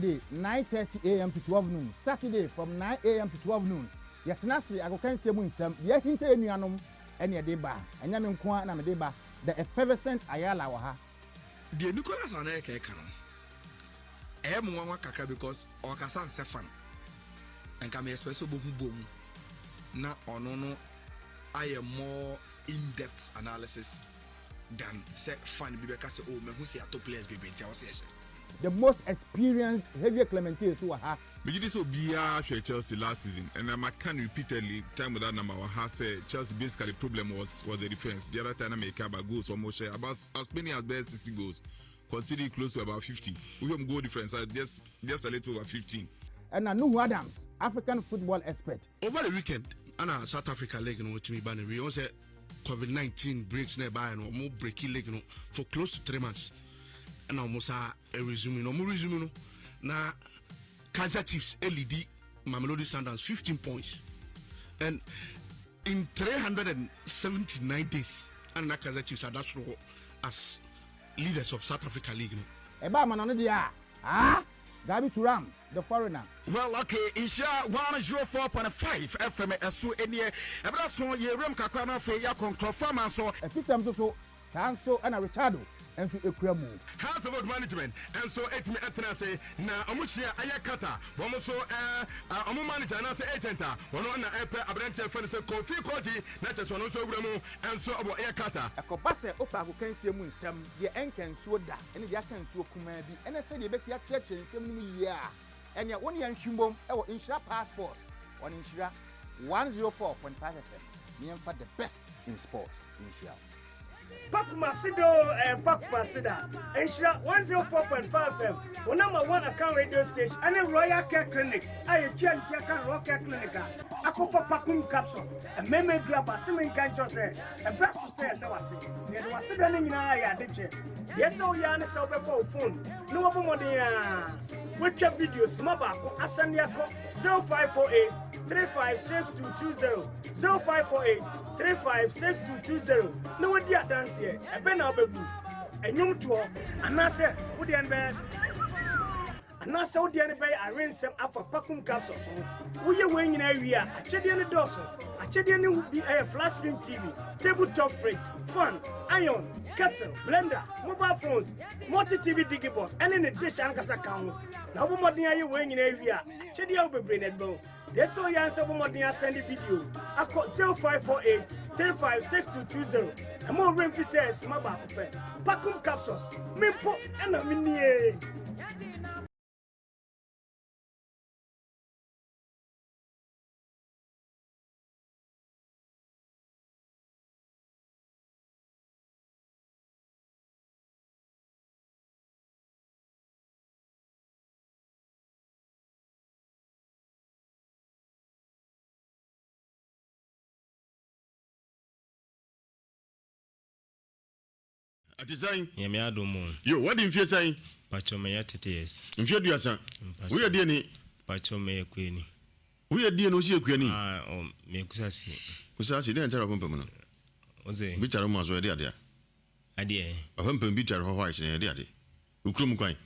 Friday 9:30 am to 12 noon, Saturday from 9 am to 12 noon. Yɛtena ase agokansie mu nsɛm, deɛ ahinta yɛn nuanom ɛne ɛde ba. Ɛnyɛ me nko ara na mede ba, The Effervescent Ayala wɔ ha. Deɛ Nicholas Anelka ɛka no ɛyɛ me nwanwa kakra because ɔkasa nsɛ fan. Nka me expect sɛ ɔbɛhu bɔ mu na ɔno no ayɛ more in depth analysis than sɛ fan bi bɛka sɛ oh mahu sɛ yɛatɔ players bebree nti ɛwɔ sɛ yɛhyɛ. The most experienced Javier Clemente nso wɔ ha. Megye di sɛ obiara hwɛɛ Chelsea last season and maka no repeatedly time without number wɔ ha sɛ Chelsea basically problem was was the defence. The other time na meka about goals wɔn hyɛ about as many as bɛyɛ 60 goals conceded close to about 50. Wohwɛ mu goal difference uh, just just a little over 15. Ɛna Nuhu Adams, African football expert. Over the weekend ana South Africa league no wɔtumi ba no wie wɔn sɛ COVID 19 breaks na ɛbaeɛ no wɔn breaki league no for close to 3 months ɛna wɔn sa resume no. Wɔn resume no na Kaizer Chiefs eleadi Mamelodi Sundowns 15 points, and in 379 days ɛna na Kaizer Chiefs ada soro hɔ as leaders of South Africa league no. Ɛba ama no deɛ a, ah, Gabi Turam, the foreigner. Well, okay, Nhyira 104.5 FM ɛso nie. Ɛberɛ so yɛwuram kakra no afei yɛakɔ nkurɔfoɔ ama nso. Afisɛm nso so, saa nso ɛna Richardo nso ekura mu. Health Board Management nso etumi ɛtena ase na ɔmo hyia ɛyɛ Qatar wɔn nso ɛɛ ɔmo manager anaasɛ agent a wɔn na ɛpɛ aberanteɛ fɛn sɛ Kofi Kɔgye na kyerɛ sɛ ɔno nso awura mu nso wɔ ɛyɛ Qatar. Ɛkɔba sɛ wopɛ agokansie mu nsɛm, deɛ ɛnka nsuo da ne deɛ aka nsuo kumaa bi, ɛne sɛdeɛ yɛbɛsi akyerɛkyerɛ nsɛm no mu yie a, ɛneɛ wo ne yɛn nhwe mbom wɔ Nhyira Paa Sports on Nhyira 104.5 FM na yɛmfa the best in sports nhyia wo. Pakumasi do ɛyɛ Pakumasi da. Nhyira 104.5 FM, wo number one account radio station, ɛne Royal Care Clinic a yɛtua ntua ka Royal Care Clinic a akɔfa Pakum capsules mmarima duru aba se menka nkyɛw sɛ ɛberɛ so sɛ yɛda wase na yɛde wase da no nyinaa yɛ ade kyɛ. Deɛ sɛ woyɛ ara ne sɛ wobɛfa wo phone na wɔbɔ mmɔden a woatwa video sima baako asɛnde akɔ 0548 356220, 0548 356220, na wodi adanseɛ. Ɛbɛ na wobɛbu ɛnwom toɔ anaasɛ wodeɛ no bɛyɛ anaasɛ wodeɛ no bɛyɛ awensɛm afa Pakum capsules ho. Woyɛ wei nyinaa wie a, akyɛdeɛ no dɔɔso. Akyɛdeɛ no bi ɛyɛ flat screen TV, table top fridge, fan, iron, kettle, blender, mobile phones, multi TV digibox ɛne ne dish ankasa ka ho. Na wobɔ mmɔden ayɛ wei nyinaa wie a, akyɛdeɛ a wo bebree na ɛbɛn deɛ sɛ woyɛ ansɛ wobɔ mmɔden asɛnde video akɔ 0548 356220. Ɛma owurɛ mfi sɛ ɛsima baako pɛ. Pakum capsules, mempo ɛna menie. Ɛte sɛn? Nyame adom o. Yo, wadi mfie sɛn? Pacho meyɛ 30 years. Mfie 30. Mpacho. Woyɛ deɛ ni? Pacho meyɛ kuani. Woyɛ deɛ ni, wosi yɛ kuani? Ah, oh, meyɛ kusasi. Kusasi, deɛ ntare ɔpampam no? Ose. Bi tare mu aso, yɛde adeɛ. Adeɛ. Ɔpampam bi tare hɔ white na yɛde adeɛ. Okurom kwan.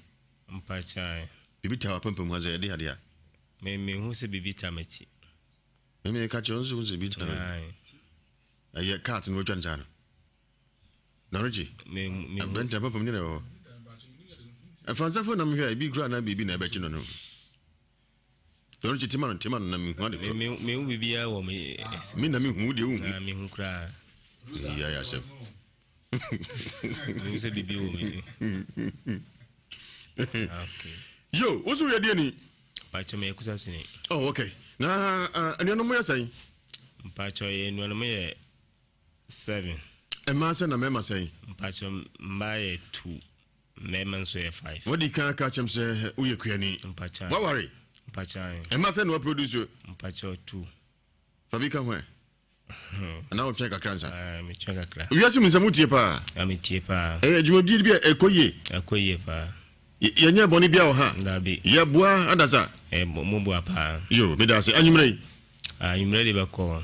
Mpacho. Bibi tare ɔpampam ha sɛ yɛde adeɛ a. Me me hu sɛ bibi ta m'akyi. Me me ka kyerɛ nso hu sɛ bi tare. Ɛyɛ cat no watwa ne saa no. Na regye. Me me hu. Abɛnta pampam nyina wɔ hɔ. Ɛfansafo nam hwɛ ebi kura na biribi na ɛbɛkye no no. Ɔno kye tema no tema no na mehu ade Me me me hu bibi wɔ me. Me na mehu deɛ wohu. Na me hu koraa. Yi ayɛ asɛm. Me hu sɛ bibi wɔ me. Okay. Yo, wo so woyɛ deɛ ni? Pacho meyɛ kusasi ni. Oh, okay. Na anuanom yɛ sɛn? Mpacho yɛ anuanom yɛ seven. Mmaa sɛn na mmarima sɛn? Mpacho mmaa yɛ two, mmarima nso yɛ five. Wadi kan aka kyɛm sɛ woyɛ kuani. Mpacho. Waware? Mpacho. Mmaa sɛn na waproduce? Mpacho two. Fa bi ka ho ɛ. Anaa wotwɛn kakra nsa? Ah, metwɛn kakra. Wiase mu nsɛm wotie paa? Ah, metie paa. Ɛyɛ dwumadie bi a ɛkɔ yie? Ɛkɔ yie paa. Yɛnyɛ bɔne bia wɔ ha? Dabi. Yɛboa adasa? Mo boa paa. Yo, meda ase. Anwummerɛ yi? Anwummerɛ de bɛkɔ.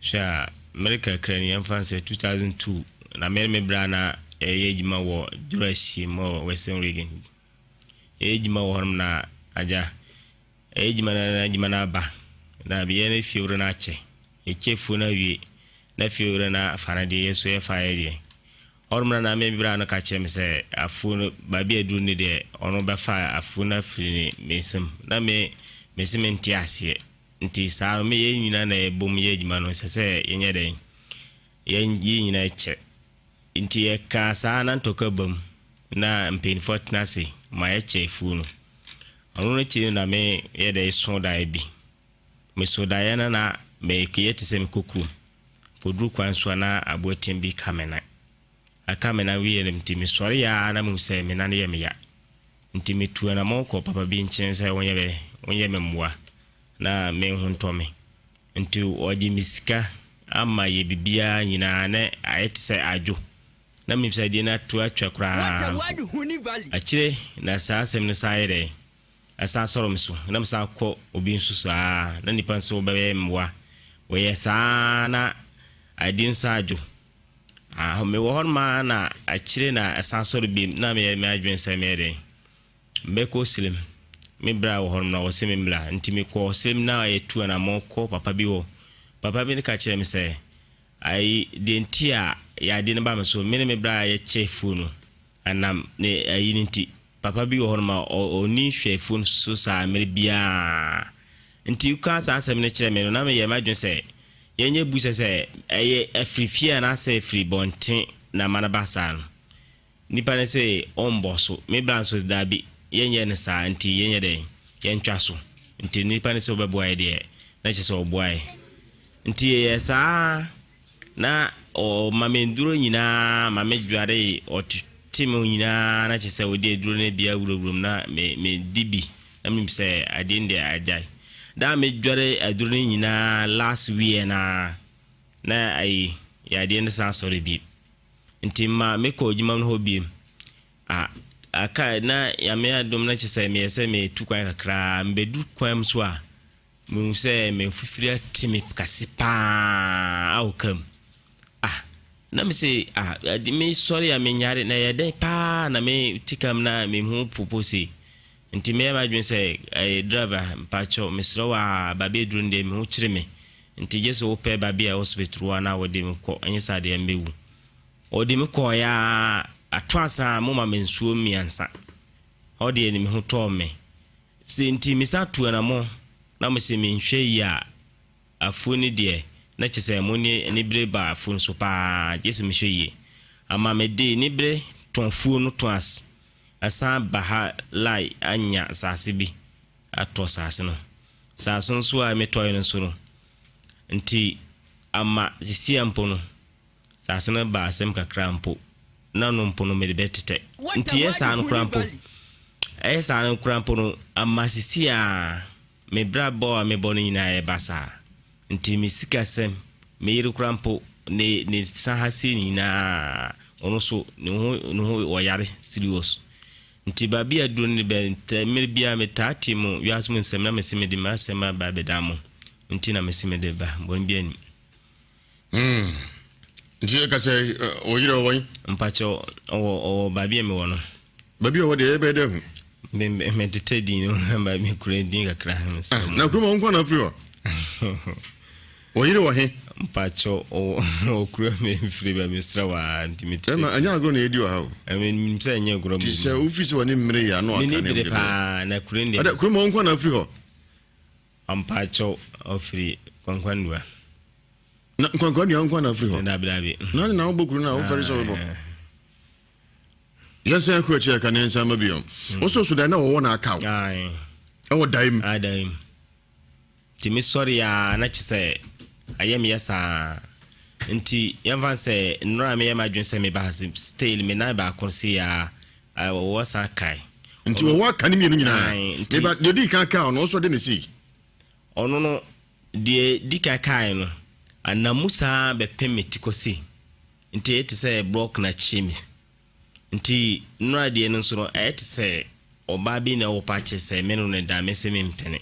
Hwɛ a, mmere kakra ni, yɛmfa sɛ 2002, na me ne me bra na yɛyɛ adwuma wɔ Dwura mu wɔ Western Region. Yɛyɛ adwuma wɔ hɔnom na agya, yɛyɛ adwuma no na adwuma no aba na yɛn ne fiewura no akyɛ. Yɛkyɛ fuo no awie na fiewura no afa no deɛ, yɛn nso yɛfa yɛ deɛ. Hɔnom na na me bra no ka kyerɛ me sɛ afuo no baabi a aduru no deɛ ɔno bɛfa afuo no afiri ne me nsam. Na me mese mente aseɛ. Nti saa no me yɛn nyinaa na yɛbom yɛ adwuma no ɛsɛ sɛ yɛnyɛ dɛn? Yɛn yɛn nyinaa kyɛ. Nti yɛkaa saa na ntɔkwa ba mu na mpanyinfoɔ tena ase ma yɛkyɛ afuo no. Ɔno no akyi no na me yɛ dɛ so daeɛ bi. Me so daeɛ no na meyɛ te sɛ mekɔ kurom. Kɔduru kwan so a na aboatia bi ka me nan. Aka me nan wieɛ no nti mesɔre yɛ ara na mehu sɛ me nan yɛ me ya. Nti metu anamɔn kɔ papa bi nkyɛn sɛ ɔnyɛ bɛ ɔnyɛ me mmoa na me ho ntɔ me. Nti ɔgye me sika ama yɛ biribiara nyinaa na ayɛ te sɛ adwo. Na menim sɛ adeɛ no ato atwa koraa mpo. Akyire na saa asɛm no san yɛ dɛn? Ɛsan sɔre me so na mesan kɔ obi nso saa na nipa nso bɛyɛ mmoa. Wɔyɛ saa na adeɛ no san adwo. Ah, mewɔ hɔ nom ara na akyire na ɛsan sɔre biem na meyɛ m'adwene sɛ meyɛ dɛn mɛkɔ Silem. Me bra wɔ hɔ nom na wɔse me mmra nti mekɔɔ Silem na yɛtu anammɔn kɔ papa bi hɔ. Papa bi no ka kyerɛ me sɛ ayi deɛ nti a yadeɛ no ba me so me ne me bra a yɛkyɛ fuo no anam ne ayi no nti. Papa bi wɔ hɔ nom a ɔnni hwɛ fon so saa mmerɛ biara. Nti wokaa saa asɛm no kyerɛɛ me no, na meyɛɛ m'adwene sɛ yɛnyɛ bu sɛ sɛ ɛyɛ afiri fie anaasɛ afiri bɔnten na ama no ba saa no. Nipa no se ɔmbɔ so. Me bra nso se daabi, yɛnyɛ no saa nti yɛnyɛ dɛn? Yɛntwa so. Nti nipa no se ɔbɛboa yɛ deɛ, na kyerɛ sɛ ɔboa yɛ. Nti yɛyɛɛ saa. Na ɔma me nnuro nyinaa ma me dwaree, ɔtete me nyinaa na kyerɛ sɛ ɔde aduro no bi awurawura mu na me medi bi na menim sɛ adeɛ no deɛ agyae. Da a medware aduro no nyinaa last week na na ayi yadeɛ no san sɔre bi. Nti ma mekɔ adwuma no hɔ biem. A aka na Nyame adom na kyerɛ sɛ meyɛ sɛ metu kwan kakraa mebɛdu kwan mu so a Mehu sɛ me mfifiri ate me kɛse paa a ɔka mu. Ah, na me se, ah, ade me sɔre a menyare na ɛyɛ dɛn paa na me te kam na me ho popo sei. Nti meyɛ m'adwene sɛ, eh, driver, mpakyɛw, mesrɛ wo a, baabi aduro no deɛ me ho kyere me. Nti gye sɛ wopɛ baabi a hospital wɔ na wode me kɔ, ɛnyɛ saa deɛ mɛwu. Ɔde me kɔɔeɛ a, ato asa a moma me nsuo mmiɛnsa. Hɔ deɛ me ho tɔɔ me. Se nti mesan tuu anamɔn na mese menhwɛ yie a, afuo no deɛ na kyerɛ sɛ mo ne anibere ba afuo no so pa ara, gye sɛ mehwɛ yie. Ama mede anibere tɔn afuo no tɔn as asan aba ha lai anya asase bi atɔ asase no. Asase no nso a metɔeɛ no nso no, nti ama sesia mpo no, Saase no ba asɛm kakra mpo, na no mpo no mede bɛtetɛ. Nti yɛ saa no koraa mpo, ɛyɛ saa no koraa mpo no, ama sisi a me bra bɔ a mebɔ no nyinaa yɛ basaa. Nti me sikasɛm, me yere koraa mpo, ne ne sa ha sei nyinaa, ɔno so ne ho ne ho ɔyare serious. Nti baabi a duro no bɛ mmere biara metaa te mo wiase mu nsɛm na mese mede m'asɛm aba abɛdan mo. Nti na mese mede ba, bɔne biara nnim. Hmm. Nti yɛ kasa yi ɔyere ɔwɔ yi. Mpakyɛ ɔwɔ ɔwɔ baabi a mewɔ no. Baabi a ɔwɔ deɛ ɛbɛyɛ dɛ hu. Me me me tete din no ba me kura din kakra. Ah, na kurom ɔnkɔ na afiri hɔ. Ɔyere wɔ he. Mpakyɛ ɔwɔ ɔwɔ kura me mfiri ba me srɛ wa nti me tete. Ɛma ɛnyɛ agorɔ na yɛdi wɔ ha o. Ɛmi nim sɛ ɛnyɛ agorɔ mu. Ti sɛ wofi sɛ wɔne mmere yɛ ano aka ne mu de bɛyɛ. Paa na kura deɛ. Ɛdɛ kurom ɔnkɔ na afiri hɔ. Mpakyɛw ɔfiri Kwankwanua. Na Kwankwanua nko na afiri hɔ? Dabi dabi. Na ne na wobɔ kuro no a wofɛre sɛ wobɔ. Yɛnsan akɔ akyi aka ne nsa ma bio. Wosɔ so dan na wɔwɔ na aka wo. Ɛwɔ dan mu. Dan mu. Nti me sɔre a na kyɛ sɛ ayɛ meyɛ saa. Nti yɛmfa sɛ nnora meyɛ m'adwene sɛ meba ha still me nan baako se a wɔwɔ san kae. Nti wɔwɔ aka ne mmienu nyinaa. Nti deɛ ɔdii kan kaa ɔno nso de ne sii. Ɔno no deɛ di kan kae no anamu saa bɛpem me ti kɔsi. Nti ɛyɛ te sɛ blɔk na kye me. Nti nnora deɛ no nso no ɛyɛ te sɛ ɔbaa bi na ɔwɔ pa kyɛ sɛ me no ne da me se me mpene.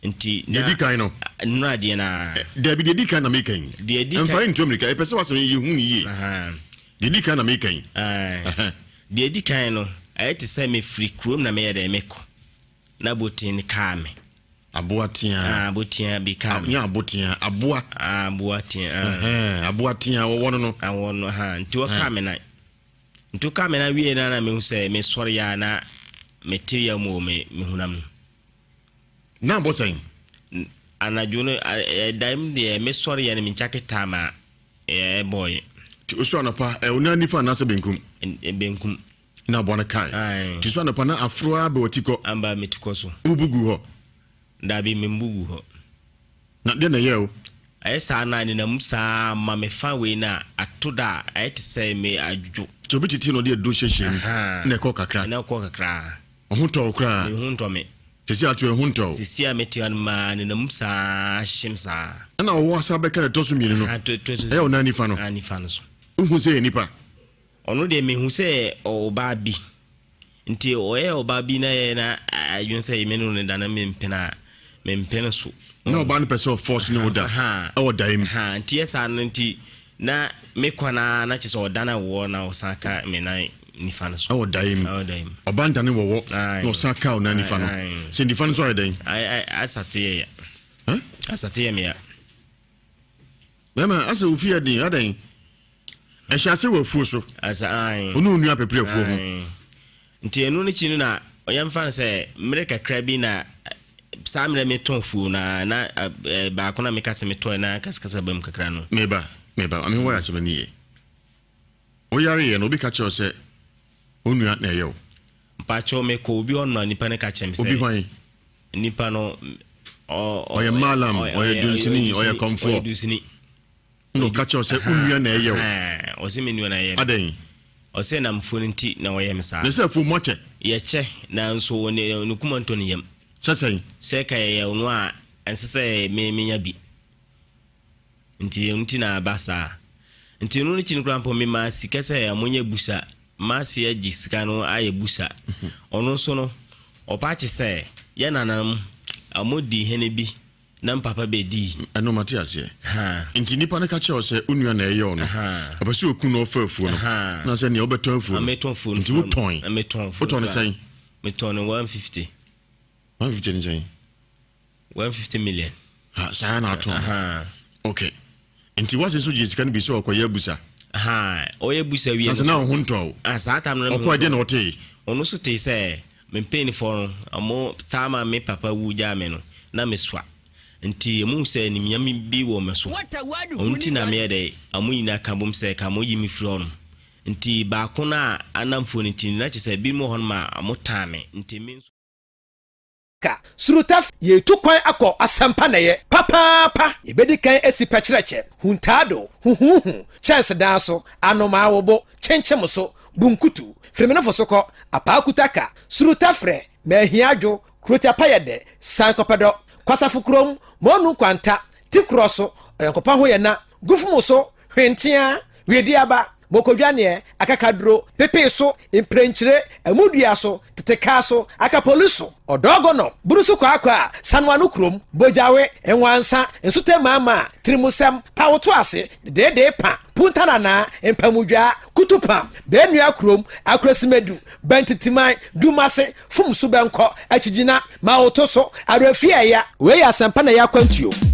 Nti na deɛ di kan no nnora deɛ na. Dabi deɛ di kan na meka yi. Deɛ di kan mfa ntu amirika ɛpɛ sɛ wasɛm yɛ hu ne yie. Deɛ di kan na meka yi. Deɛ di kan no. Ayɛ te sɛ mefiri kurom na meyɛ dɛn mekɔ na boten no kaa me. Aboa tea. Ah, abotea bi kaa me. Nyɛ abotea, aboa. Ah, aboa tea. Ah. Ɛhɛn, aboa tea wɔwɔ no no. Awɔ no ha nti wɔkaa me nan. Nti wɔkaa me nan wie na na mehu sɛ mesɔre a na mete yam wɔ me me honam no. Na abɔ sɛn? Anadwo no ɛdan mu deɛ mesɔre yɛ no me nkyake taa ma ɛbɔɔyɛ. Nti osu anɔpa ɛ wo nan nifa anaasɛ benkum? Benkum. Na aboa no kae. Nti so anɔpa na aforo ara ba w'atikɔ? Amba me tikɔ so. Wobu gu hɔ? Dabi, membu gu hɔ. Na deɛ na ɛyɛɛ wo? Ɛyɛ saa na nenam mu saa ma me fa wei na ato da a, ayɛ te sɛ me adwodwo. Nti obi tete na ɔde aduro hyehyɛ mu na ɛkɔ kakra? Na ɛkɔ kakra. Ɔho tɔ wo koraa? Me ho ntɔ me. Sisi ato ɛho ntɔ wo? Sisi a mete hɔ no maa nenam mu saa hyem saa. Ɛna ɔwɔ asa bɛka na ɛtɔ so mmienu no? Ɛyɛ wo nan nifa no? Nan nifa no so. Wohu sɛ ɛyɛ nipa? Ɔno deɛ mehu sɛ ɔbaa bi nti ɔyɛ ɔbaa bi na yɛ na adwene sɛ me ne no da na mempene a mempene so. Na ɔbaa no pɛ sɛ ɔfɔs ne wo da ɛwɔ dae mu. Nti yɛ saa no nti na me kɔ na na kyerɛ sɛ ɔda na wɔ na ɔsan ka me nan nifa no so. Ɛwɔ dae mu. Ɛwɔ dae mu. Ɔbaa ndane wɔwɔ na ɔsan ka wo nan nifa no. Sɛ nifa no so ayɛ dɛn? Asate yɛ ya. Asate yɛ me ya. Bɛrima, asɛ wo fie yɛ den, adɛn? Ɛhyɛ ase wɔ afuo so. Asa, ae. Wo ne wo nua pɛpere afuo ho. Nti ɛno no kyi no na yɛmfa no sɛ mmerɛ kakra bi na saa mmerɛ metɔn fuo na na baako na meka sɛ metɔɛ na kasakasa bam kakra no. Meba, meba, ma menwɔ asɛm ani yie. Woyareeɛ no, obi ka kyerɛ wo sɛ wo nua na ɛyɛ wo? Mpakyɛw mekɔ obi hɔ nom a nipa no ka kyerɛ me sɛ. Obi hwan? Nipa no ɔyɛ malam, ɔyɛ dunsini, ɔyɛ kɔmfoɔ. Ɔyɛ dunsini. Na ɔka kyerɛ wo sɛ wo nua na ɛyɛ wo. Ɔsɛ me nua na ɛyɛ me. Adɛn? Ɔsɛ namfoɔ no nti na ɔyɛ me saa. Na sɛ afuo moakyɛ? Yɛkyɛ, nanso ne kuma ntɔ ne yam. Sɛ sɛn? Sɛ ka yɛyɛ ɔno a, ɛnsɛ sɛ me menya bi. Nti ɛno nti na aba saa. Nti ɛno no kyi no koraa mpo memaa sika sɛ wɔnyɛ busa. M'ase agye sika no ayɛ busa. Ɔno nso no, ɔpa kye sɛ yɛn nananom wɔdii hene bi na me papa bɛdii. Ɛno mate aseɛ. Nti nipa no ka kyerɛ wo sɛ wo nua na ɛyɛ wo no, ɔpɛ sɛ ɔku na ɔfa afuo no, na sɛ nea wobɛtɔn afuo no. Nti wotɔn. Wotɔn no sɛn? Metɔn no 150. 150 ne sɛn? 150 million. Ha, saa na atɔn. Okay. Nti wase so gye sika no bi sɛ ɔkɔyɛ abusa. Ɔyɛ busa wie no. Sanse na ɔho ntɔ o. Ah, saa tam no. Ɔkɔ ɛdeɛ na ɔtee. Ɔno nso tee sɛ me mpanyinfoɔ no, ɔmo taa ma me papa wu gyaa me no, na me sua. Nti ɔmo hu sɛ animuonyam bi wɔ me so. Ɔno nti na meyɛ dɛ, ɔmo nyinaa ka bom sɛ ka ɔmo yi me firi hɔ nom. Nti baako no a anamfoɔ no nti no, na kyerɛ sɛ binom wɔ hɔ nom a ɔmo taa me. Nti me nso. Ka, Surutaf, yɛretu kwan akɔ Asɛmpa na ɛyɛ papaapa. Yɛbɛdi kan asi Pɛkyerɛkyɛ, Huntaado, Huhuuhu, Kyɛnsedan so, Anomaa Wobo, Kyenkyem so, Bunkutu, Firimenofo so kɔ, Apaakutaka, Surutafrɛ, Maahiadwo, Kurotia Payɛdɛ, Sankɔpɛdɔ, Kwasafo Kurom, Monu Nkwanta, Tikorɔ so, Ɔyɔnkopa ho yɛ na, Gufumu so, Hwenteaa, Wedeaba, Mokodwaneɛ, Akakaduro, Pepee so, Mprɛnkyire, Amudua so, Tetekaa so, Akapoli so, Ɔdɔɔgɔnɔ, Burusu Kwaakwa, Sanoano Kurom, Bogyawe, Nwansa, Nsutɛ Maamaa, Tirimusɛm, Pawotoase, Dedeedee Pa, Puntananaa, Mpamudwaa, Kutupa, Benua Kurom, Akurasimedu, Bantitiman, Dumase, Fom so bɛnkɔ, Akyigyina, Ma wo to so, Awerɛfie a ɛya. Wei yɛ asɛmpa na ɛyɛ akwantuo.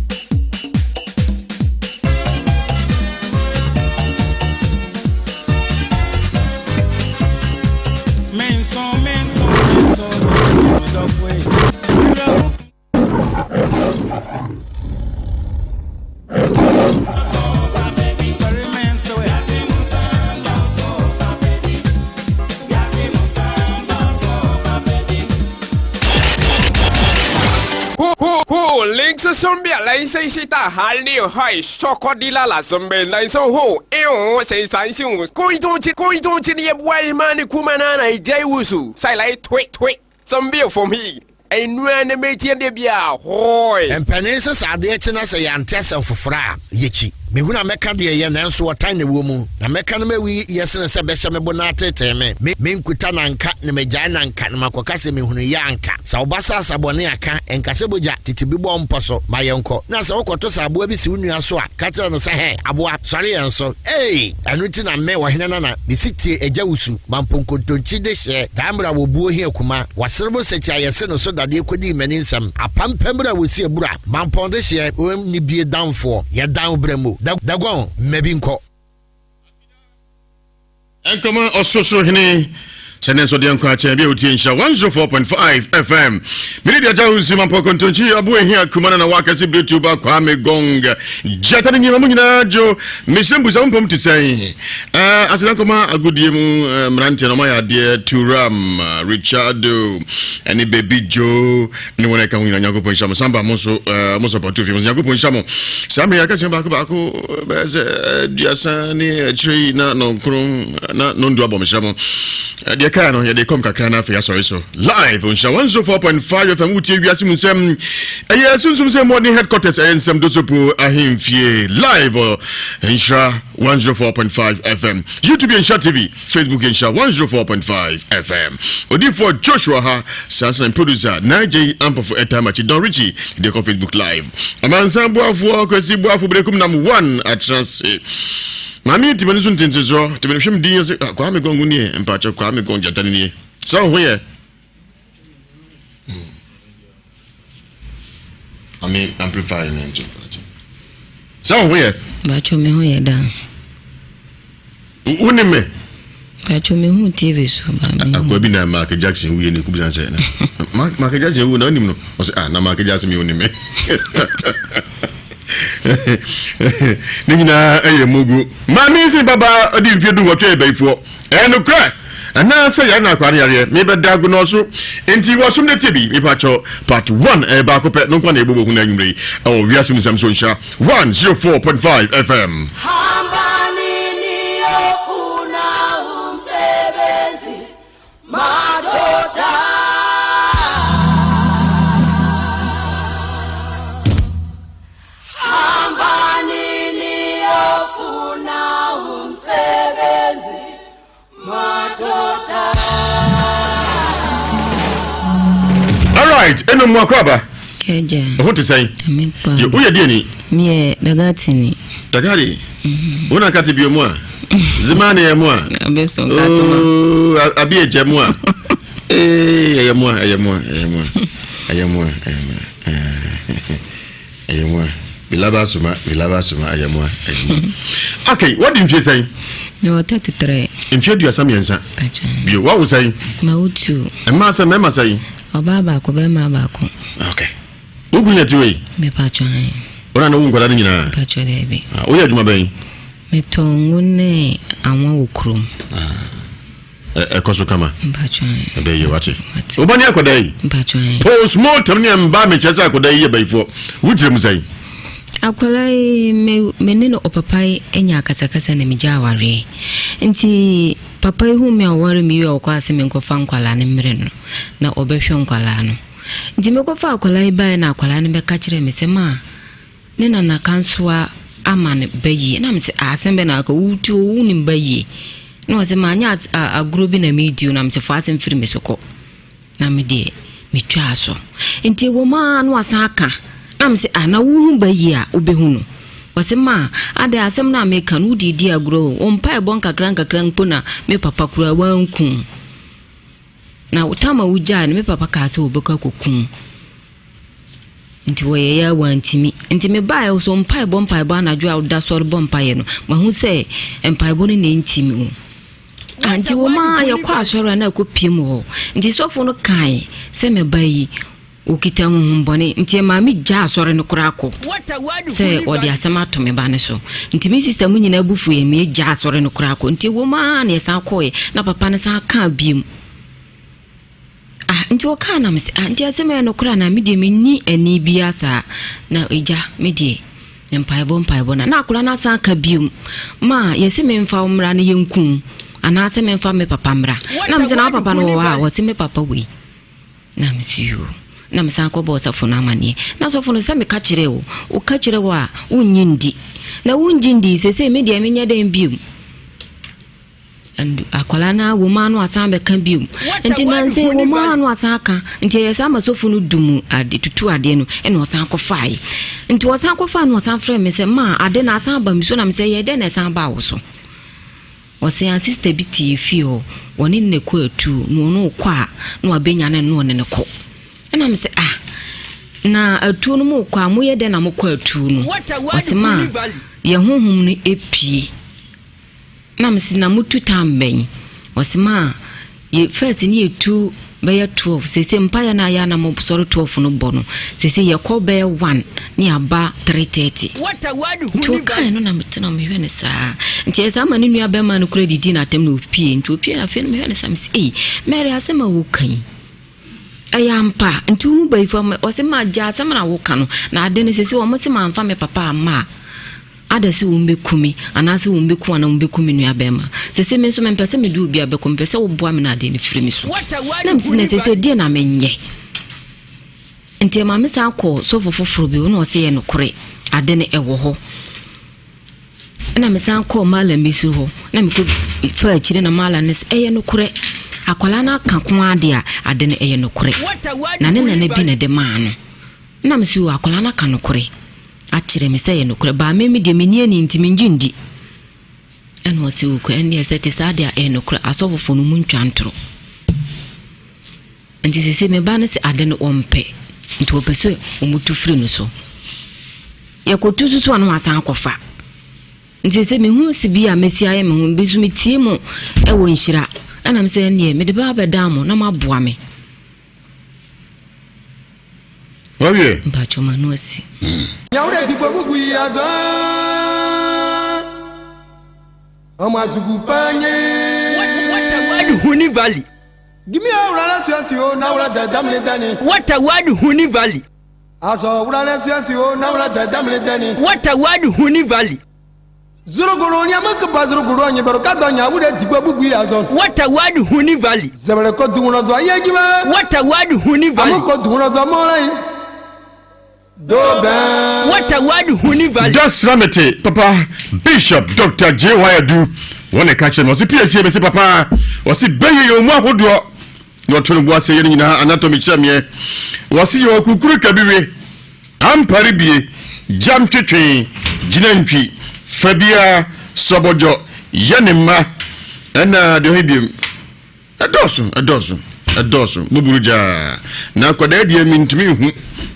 Mpanin se sɛ adeɛ kye na sɛ yɛante asɛm foforɔ a, yɛkyi. Mehunu a mɛka deɛ ɛyɛ, nanso ɔtan na ɛwɔ mu. Na mɛka no mawi yɛ sene sɛ bɛhyɛ me bo na ateetee me. Me, menkuta no anka, na magyae no anka, na makɔka sɛ mehunu yɛ anka. Sɛ wo ba sɛ asa bɔne a, ka, nka sɛ bogya, tete bi bɔ mpɔ so, ma yɛnkɔ. Na sɛ wokɔto sɛ aboa bi si wo nua so a, ka kyerɛ no sɛ, Hɛ, aboa, sɔre yɛn so. Ei! Ɛno nti na me, ɔhene nana, mesi tie agya wusu, ma mponkontonkyi dehyeɛ, taa mmerɛ a wɔbuo hia kuma, wɔaserebo sɛkyi a yɛse no so dadeɛ kɔdii m'ani nsɛm, apampam berɛ a wɔsi abura, mampɔn dehyeɛ, ɔnni bie danfoɔ, yɛdan wo berɛ mu, daguan, mma bi nkɔ. Nkɔmɔ Ɔsorosoro Hene sɛ ne nso deɛ nkwa akyɛn bi a wotie nhyira 104.5 FM mene deɛ agya wo nsu mampɔ kontonkyi abo ehia kuma na na wakɛse bere tu ba Kwame Gong gyata ne nyima mu nyinaa dwo mehyɛ mbusa wo mpom te sɛn eh, aseda nkɔma agodie mu eh, mmeranteɛ no ɔmayɛ adeɛ Turam Richardo ɛne Baby Joe ne wɔn a ɛka ho nyinaa nyankopɔn nhyira mo samba mo nso eh, mo support fi mo nso nyankopɔn nhyira mo saa mmere akasua baako baako bɛyɛ sɛ aduasa ne akyire yi na nɔnkron na nondu abɔ mehyira mo deɛ kaa no yɛde kɔm kakra na afei asɔre so live nhyira 104.5 fm wotie wiase mu nsɛm ɛyɛ sunsum sɛ mmɔden headquarters ɛyɛ nsɛm dosopo ahemfie live nhyira 104.5 fm youtube yɛ nhyira tv Facebook nhyira 104.5 FM. Odiyifoɔ Joshua ha, saa nso na producer Nigel Ampofo ɛtaa makyi Don Richie de kɔ Facebook live. Amansan boafoɔ Kwasi Boafo Berekum nam 1 atena ase. Maame yi tìmɛ no so ntentensoɔ, tìmɛ no hwɛ mu din yɛ sɛ ah, Kwame Gɔngo nie, mpakyɛ Kwame Gɔng gyata no nie. Sɛ ɔho yɛ. Ame amplify no nkyɛn. Sɛ wo ho yɛ? Mpakyɛw me ho yɛ daa. Wo nim me? Mpakyɛw me hu TV so ba me. Akwa bi na Michael Jackson wuye ne kubisa sɛ na Michael Jackson wu na onim no. Ɔsɛ ah na Michael Jackson mi onim me. Ne nyinaa ɛyɛ mugu. Maame sin baba ɔdi mfie du nwɔtwe yɛ bayifoɔ. Ɛyɛ nokorɛ anaa sɛ yare na akwaa no yareɛ mebɛda agu no so nti wɔsom no tie bi mepakyɛw part 1 ɛyɛ baako pɛ no nkwa na ɛbɔbɔ hu no anwummerɛ yi ɛwɔ wiase mu nsɛm so nhyira 104.5 FM. Alright, ɛnna mu akɔ aba. Ɛgya. Ɛho te sɛn? Yɛ woyɛ deɛ ni? Meyɛ dagati ni. Dagati? Mhm. Wo na kate bio mu a? Zima ne yɛ mu a? Abeso nkatoma. Oh, abi ɛkyɛ mu a? Ee, ɛyɛ mu a, ɛyɛ mu a, ɛyɛ mu a, ɛyɛ mu a, ɛyɛ mu a. Ɛyɛ mu a. Bilaba soma, bilaba soma, ɛyɛ mu a, ɛyɛ mu a. Okay, wadi mfie sɛn? Mewɔ 33. Mfie 33. Bio, wawo sɛn? Mawo two. Mmaa sɛ mmarima sɛn? Ɔbaa baako, bɛrima baako. Okay. Wo kunu yɛ te wei? Mepatwɔ an. Wona na wo nkwadaa no nyinaa? Mepatwɔ daabi. Ah, woyɛ adwuma bɛn? Metɔn ngo ne anwa wɔ kurom. Ah. Ɛkɔ so kama. Ɛbɛyɛ yie wate. Woba ne akɔda yi. Postmortem ne ɛmba mekyerɛ sɛ akɔda yi yɛ bayifoɔ. Wokyerɛ mu sɛn? Akwadaa yi me me ne no ɔpapa yi anya akasakasa na megya awareɛ. Nti papa yi hu me a ɔware me wie a ɔkɔ ase menkɔfa nkwadaa no mmerɛ no na ɔbɛhwɛ nkwadaa no. Nti mekɔfa akwadaa yi baeɛ na akwadaa no bɛka kyerɛ me sɛ ma Ne nana kansoa ama no ba yie. Na mese ah asɛm bɛ na aka wotu o wonim ba yie. Na ɔse maanyɛ agorɔ bi na medi o na mese fa asɛm firi me so kɔ. Na me deɛ metwaa so. Nti ɛwɔ mu ara na wasan aka. Na mese ah na wohu ba yie a wobɛhu no. Ɔse ma adɛn asɛm no a meka no wode di agorɔ o. Wo mpaebɔ nkakra nkakra mpo na me papa koraa wanku wo. Na tam a wogyae no me papa kaa sɛ wɔbɛkɔ akɔku wo. Nti wɔyɛeɛ ara wɔantumi. Nti mebaeɛ so mpaebɔ mpaebɔ anadwo a woda sɔre bɔ mpaeɛ no, mahu sɛ mpaebɔ no na ɛnti me o. Ah, nti wɔn a yɛkɔ asɔre a na ɛkɔ pie mu hɔ. Nti sɔfo no kae sɛ meba yi wɔkita honhommɔne nti ɛmaa me gya asɔre no koraa kɔ sɛ ɔde asɛm ato me ba no so. Nti me sista mu nyinaa bu fuiɛ me gya asɔre no koraa kɔ. Nti wɔn a na yɛsan kɔɛ na papa no san kaa biem. Ah, nti ɔkaa na mese, ah, nti asɛm ɛyɛ nokorɛ anaa? Me deɛ menni ani biara saa. Na agya, me deɛ, mpaebɔ mpaebɔ na. Na akwadaa no asan aka biom, ma yɛse memfa wo mmra na yɛnku wo, anaasɛ memfa me papa mmra. Na mese, na wo papa no wɔ hɔ a? Ɔse me papa wei. Na mese yoo. Na mesan kɔbɔɔ sɔfo no amanneɛ. Na sɔfo no sɛ meka kyerɛɛ wo, woka kyerɛ wo a, wonnye ndi. Na wongye ndi, seesei me deɛ menyɛ dɛn bio? And akwadaa no wɔ mu ano asan bɛka bio. Nti nansa wɔ mu ano asan aka. Nti ɛyɛ saa ma sɔfo no dum ade tutu adeɛ no ɛna ɔsan kɔfaeɛ. Nti ɔsan kɔfaeɛ no ɔsan frɛ me sɛ ma ade no asan aba me so na me sɛ yɛ dɛn na ɛsan baa wo so? Ɔse a sister bi te yɛ fie hɔ, wɔne no na ɛkɔ atuu, na ɔno ɔkɔ a na wabɛnya no na ɔne no kɔ. Ɛna me sɛ ah, na atuo no mokɔ a moyɛ dɛn na mokɔ atuo no? Ɔse ma yɛ honhom no epie. Ɛna me se na motu time bɛn? Ɔse ma yɛ first ne yɛtu bɛyɛ 12 sese mpaeɛ no ayɛ na mo sɔre 12 no bɔ no sese yɛkɔ bɛyɛ 1 ne aba 3:30 nti ɔkae no na metena mehwɛ no saa nti ɛyɛ saa ma ne nua bɛma no kura didi na atam na opie nti opie na afei no mehwɛ no saa mese ei Mary asɛm a woka yi ɛyɛ ampa nti wohu bayifo ama ɔse ma gya asɛm na woka no na ade no sese wɔn se mamfa me papa amma a Ada sɛ wɔbɛku me anaasɛ wɔbɛku anaa wɔbɛku me nuabɛrima. Sese me nso mempɛ sɛ mede obi abɛkɔ, mepɛ sɛ woboa me na adeɛ no firi me so. Na mese na sese deɛ na menyɛ. Nti ɛma me san kɔ sɔfo foforɔ bi hɔ na ɔse yɛ nokorɛ ade no ɛwɔ hɔ. Ɛna me san kɔɔ malam bi so hɔ na mekɔ fa akyire na malam no sɛ ɛyɛ nokorɛ akwadaa no aka ko adeɛ a ade no ɛyɛ nokorɛ na ne nana bi na ɛde maa no. Na mese o akwadaa no aka nokorɛ. Akyerɛ me sɛ ɛyɛ nokorɛ, but me me deɛ menni ani nti mengye ndi. Ɛna ɔse ok ɛnneɛ sɛ ɛte saa deɛ a ɛyɛ nokorɛ, asɔfofoɔ no montwa ntorɔ. Nti sese me ba no sɛ ade no ɔmpɛ, nti ɔpɛ sɛ ɔmutu firi no so. Yɛkɔtu so so a na wasan akɔfa. Nti sɛ mehu se bi a mɛsi ayɛ me ho, bi nso metie mo ɛwɔ nhyira, ɛna me sɛ ɛnneɛ mede bɛba abɛdan mo na moaboa me. Wawie. Mpatsɔ ma no asi. Nyawure ti gbogbo yi azɔ. Ọmọ asugu panye. What a word Huni Valley. Gimi awura la suasi o na wura dɛ damile dɛni. What a word Huni Valley. Azɔ wura la suasi o na wura dɛ damile dɛni. What a word Huni Valley. Zuruguru nyama kuba zuruguru anyi baro ka dɔn nyawure ti gbogbo yi azɔ. What a word Huni Valley. Zɛbɛrɛ ko dugunɔzɔ aye jumɛn. What a word Huni Valley. Amu ko dugunɔzɔ mɔlɛ yi. Do bɛn. What a word Huni Valley. Dasra mete papa Bishop Dr. J.Y. Adu wɔn na ɛka kyerɛ me ɔse PSA mese papa ɔse bɛyɛ yɛ ɔmu ahodoɔ na ɔto no bo ase yɛ no nyinaa anatomy kyerɛ meɛ wɔse yɛ ɔkukuru kabiwe ampare bie gyam twetwe gyina ntwi fa biara sɔbɔdwɔ yɛ ne mma ɛna deɛ ɔhe biem Ɛdɔɔso, ɛdɔɔso, ɛdɔɔso, buburu gyaa. Na akwadaa deɛ mentumi nhu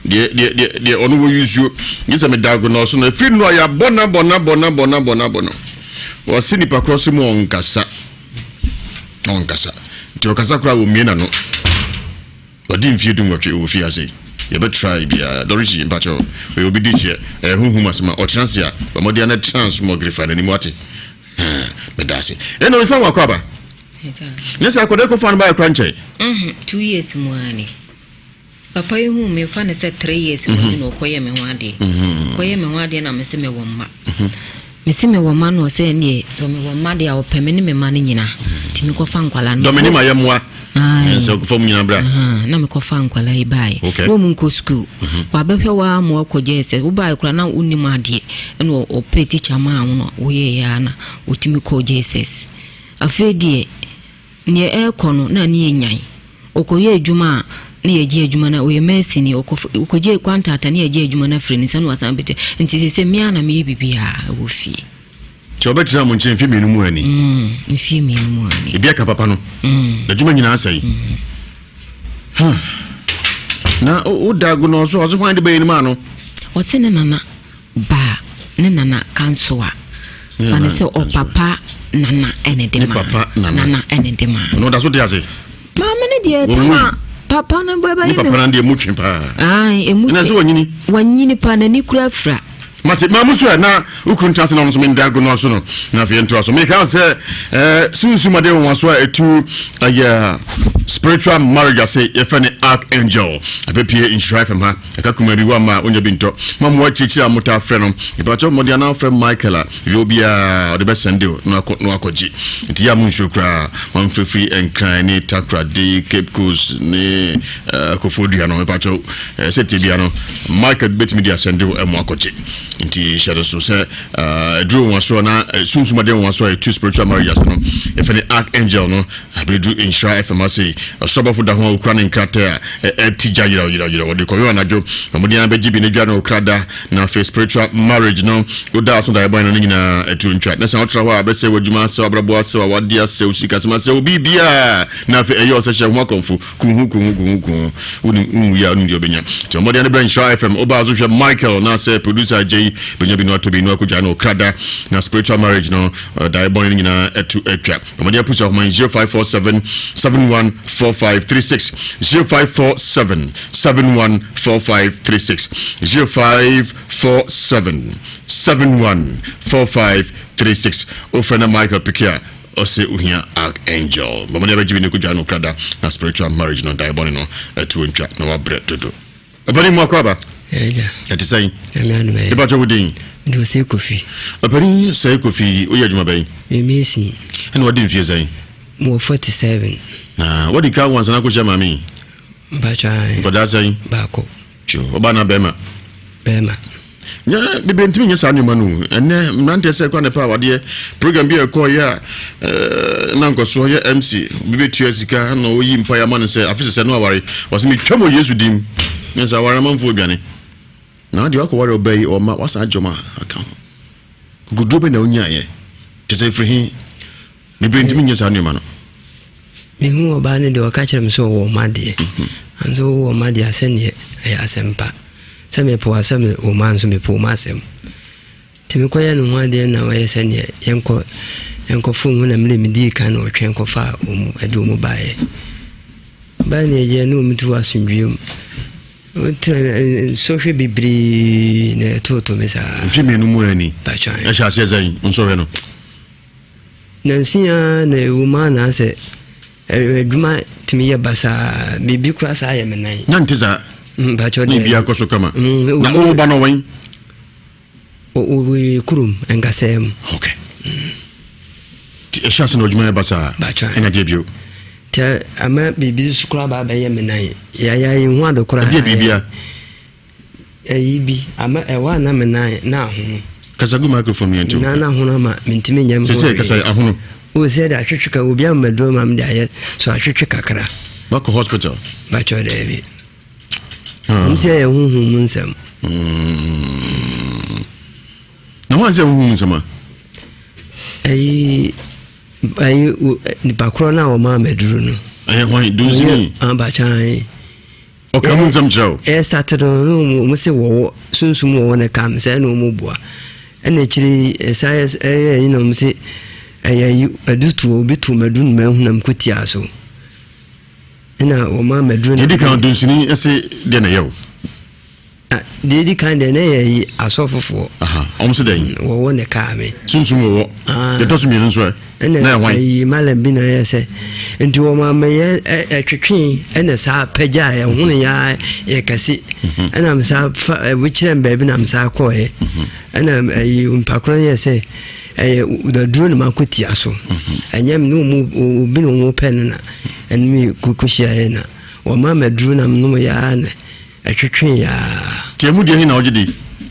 deɛ deɛ deɛ deɛ ɔno wɔ yusuo. Gye sɛ meda agonɔ so no ɛfiri no a yɛabɔ no abɔ no abɔ no abɔ no abɔ no abɔ no. Wɔse nipa korɔ se mu ɔnkasa. Ɔnkasa. Nti ɔkasa koraa wɔmmie n'ano. Wadi mfie dunwɔtwe wɔ fie ase. Yɛbɛ try biara. Dorothy mpakyɛw ɔyɛ obi dehyeɛ. Ɛyɛ honhom asɛm a ɔtena ase a bɔ mmɔden ara na tena nsomɔgere fa n'anim wate. Haa meda ase. Ɛna ɔnsa wakɔ aba. Ne sɛ akɔda kɔfa no baayɛ kora nkyɛn. Mhm, 2 years mu ara ni. Papa yi hu me fa ne sɛ 3 years mu ni na ɔkɔyɛ me ho adeɛ. Kɔyɛ me ho adeɛ na me se mewɔ mma. Me se mewɔ mma no ɔsɛ ɛneɛ sɛ mewɔ mma deɛ a ɔpɛ me ne me mma no nyinaa. Nti mekɔfa nkwalaa no. Dɔmini ma yɛ mmoa. Sɛ ɔkɔfa mu nyinaa bra. Na mekɔfa nkwalaa yi baeɛ. Okay. Na ɔmu nkɔ sukuu. Wabɛhwɛ waa ma wakɔgye sɛ wobaeɛ koraa na wonim adeɛ. Ɛna ɔpɛ tikya maa wo na woyɛeɛ a na wotumi kɔɔ JSS. Afei deɛ, neɛ ɛrekɔ no, na ne yɛnyan. Ɔkɔyɛ adwuma a, na yɛgye adwuma no, ɔyɛ masini, ɔkɔgye kwantaata na yɛgye adwuma no afiri ne nsa na wasan bɛte. Nti seesei me ara na meyɛ biribiara wɔ fie. Nti ɔbɛtena mo nkyɛn mfe mmienu mu ani? Mfie mmienu mu ani. Ebi aka papa no. N'adwuma nyinaa asɛe. Na woda agonɔ so ɔse hwan de bɛyɛ anim ano? Ɔse ne nana. Ba ne nana kansoa. Fa ne sɛ ɔpapa nana ɛne de ma. Ne papa nana. Nana ɛne de ma. Ɔno da so te ase. Maame ne deɛ tama papa no bɛ bɛyɛ. Ne papa no deɛ emu twe paa. Ayi emu twe. Ɛna sɛ wanyini. Wanyini paa n'ani kura fira. Mate, maa mu so ɛ na wokunu ntra ase na ɔno nso menda ago no so no na afei ntoa so. Meka sɛ eh, sunsum ade nwonwaso a ɛtu ɛyɛ spiritual marriage ase yɛfɛ ne archangel abɛpie nhyira fam ha ɛka kuma bi wama onya bi ntɔ ma mmoa akyirikyiri a motaa frɛ no ɛpakyɛ mmɔden anaa frɛ Michael a ɛyɛ obiara ɔde bɛsɛnde o na wakɔ na wakɔgye nti yɛ a mo nsuo koraa mamfrɛfiri Nkran ne Takoradi Cape Coast ne eh, Koforidua no ɛpakyɛ Sɛ ɛte bia no, Michael bɛtumi de asɛnde wo mu akɔgye. Nti hyɛ no so sɛ ɛduru nwasoɔ na sunsum adeɛ nwasoɔ a ɛtu spiritual marriage ase no, yɛfɛ ne archangel no abɛdu Nhyira FM ase. Ɔsɔbɔfo da ho a ɔkura ne nkrataa a ɛti gya yerɛw yerɛw yerɛw. Ɔde kɔwe anadwo na wɔde ara bɛgye bi na dwa no okra da na afei spiritual marriage no woda aso da ɛbɔn no ne nyinaa ɛtu ntwa. Na sɛ wotra hɔ a bɛsɛ w'adwuma asɛ w'abrabɔ asɛ w'awadeɛ asɛ wo sikasɛm asɛ wo biribiara na afei ɛyɛ ɔsɛ hyɛ ho akɔmfo Kuhu kuhu kuhu kuhu wonim wonwu yi a wonim deɛ wobɛnya nti ɔmmɔden ne brɛ Nhyira FM wobaa so hwɛ Michael na sɛ producer agyei bɛnya bi no atɔ bi no akɔgya no ɔkra da na spiritual marriage no daeɛ bɔne no nyinaa atu atwa ɔmmɔden apusu ahoma 0547 714536 0547 714536 0547 714536 wofrɛ na Michael peke a Ɔse ohia archangel. Bɔ mmɔden abɛgye bi ne kɔdwa no krada na spiritual marriage no dae bɔne no atuo ntwa na wabrɛ dodo. Ɔpanin mu akɔ aba. Ɛgya. Ɛte sɛn? Nyame adom ɛyɛ. Ɛbɛtɔ wo din? Mede Osei Kofi. Ɔpanin Sɛe Kofi, woyɛ adwuma bɛn? Meyɛ mason. Ɛna wadi mfie sɛn? Mewɔ 47. Na wadi ka wo ansa na akɔhyia maame yi? Mpakyɛ ae. Nkɔdaa sɛn? Baako. Tio, ɔbaa na bɛrima? Bɛrima. Nyɛ bebree ntumi nyɛ saa nneɛma no. Ɛnɛ mmeranteɛ sɛ kwan pa awadeɛ program bi a ɛkɔɔ yɛ a eh, na nkɔsoɔ yɛ MC obi bɛtua sika na ɔyi mpaeɛ ama no sɛ afe sɛsɛ no aware wɔsɛ metwam wɔ Yesu dim ne sɛ aware amanfoɔ dwane na deɛ wakɔware ɔbaa yi ɔma wasan agye ɔma aka ho kokoduro bɛ na wonyaeɛ te sɛ ɛfiri he Bebree ntumi nyɛ saa nneɛma no. Mehu ɔbaa no deɛ ɔka kyerɛ me sɛ ɔwɔ mma deɛ. Nanso wowɔ mma deɛ a sɛdeɛ ɛyɛ asɛmpa. Sɛ mepɛ w'asɛm wo mma nso mepɛ wo mma asɛm. Nti mekɔyɛ ne ho adeɛ na ɔyɛ sɛdeɛ yɛnkɔ yɛnkɔfa wɔn na mmerɛ medii kan na ɔtwɛn kɔfaa wɔn mu ɛde wɔn baeɛ. Baeɛ na yɛgyeɛ ne wɔn tu wɔ asomdwoeɛ mu. Wotena nsɔhwɛ bebree na ɛtoto me saa. Mfe mmienu mu ani. Ɛhyɛ aseɛ sɛn nsɔhwɛ no? Nansa yi ara na ɛwom ara na asɛ adwuma tumi yɛ basaa biribi koraa saa yɛ me nan. Na nte saa. Mpakyɛw Ne biribi akɔ so kama. Na wo ba no wɔn? Ɔwɔ kurom nkasɛɛ mu. Okay. Ti ɛhyɛ ase na adwuma yɛ basaa. Bakyɛw. Ɛna deɛ bio. Nti ama biribi nso koraa ba abɛyɛ me nan. Yɛayɛ yɛn ho ade koraa. Ɛdeɛ biribia. Ayi bi ama ɛwɔ a na me nan na ahono. Kasa gu microphone mu yɛn ti o. Na na ahono ama mentumi nyɛ me ho. Sese kasa ahono. O sɛ de atwetwe ka obi ama duro ma me de ayɛ so atwetwe kakra. Wakɔ hospital. Bakyɛ daabi. Ah. Wɔn sɛ yɛ huhu mu nsɛm. Na wɔn sɛ huhu mu nsɛm a. Ayi ayi nipa korɔ no a wɔn ama duro no. Ɛyɛ hwan dunsini. Abakyɛ ayi. Ɔka mu nsɛm kyerɛ wo. Ɛyɛ start no na wɔn wɔn se wɔwɔ sunsum wɔwɔ na ɛka me sɛ ɛna wɔn bua ɛna akyire yi ɛsan yɛ ɛyɛ ɛyi na wɔn se ɛyɛ yi ɛdu to obi to mɛdu no mɛhu na mko tia so ɛna wɔn ama duro na. Yɛdi kan dunsini ɛse deɛ na ɛyɛ o. Deɛ edi kan deɛ na ɛyɛ yi asɔfofoɔ. Wɔn se dɛn. Wɔwɔ na ɛkaa me. Sunsum wɔwɔ. Deɛ ɛtɔ so mmienu nso ɛ. Ɛna ɛyi malam bi na ɛyɛ sɛ nti wɔn amɛyɛ ɛtwetwe ɛna saa pagya a ɛhono ya yɛ kɛse mhm. ɛna saa fa ɛwikyerɛ m baabi na saa kɔɔɛ mhm. ɛna ɛyi mpakoro yɛ sɛ ɛyɛ daduro na mako tia so mhm. ɛnyɛ mi ne wɔn obi na wɔn pɛ no na ɛne mi koko hyia yɛ na wɔn ama duro na nom yɛ ara na Ɛtwetwee aa. Nti ɛmu deɛ he na wogye di?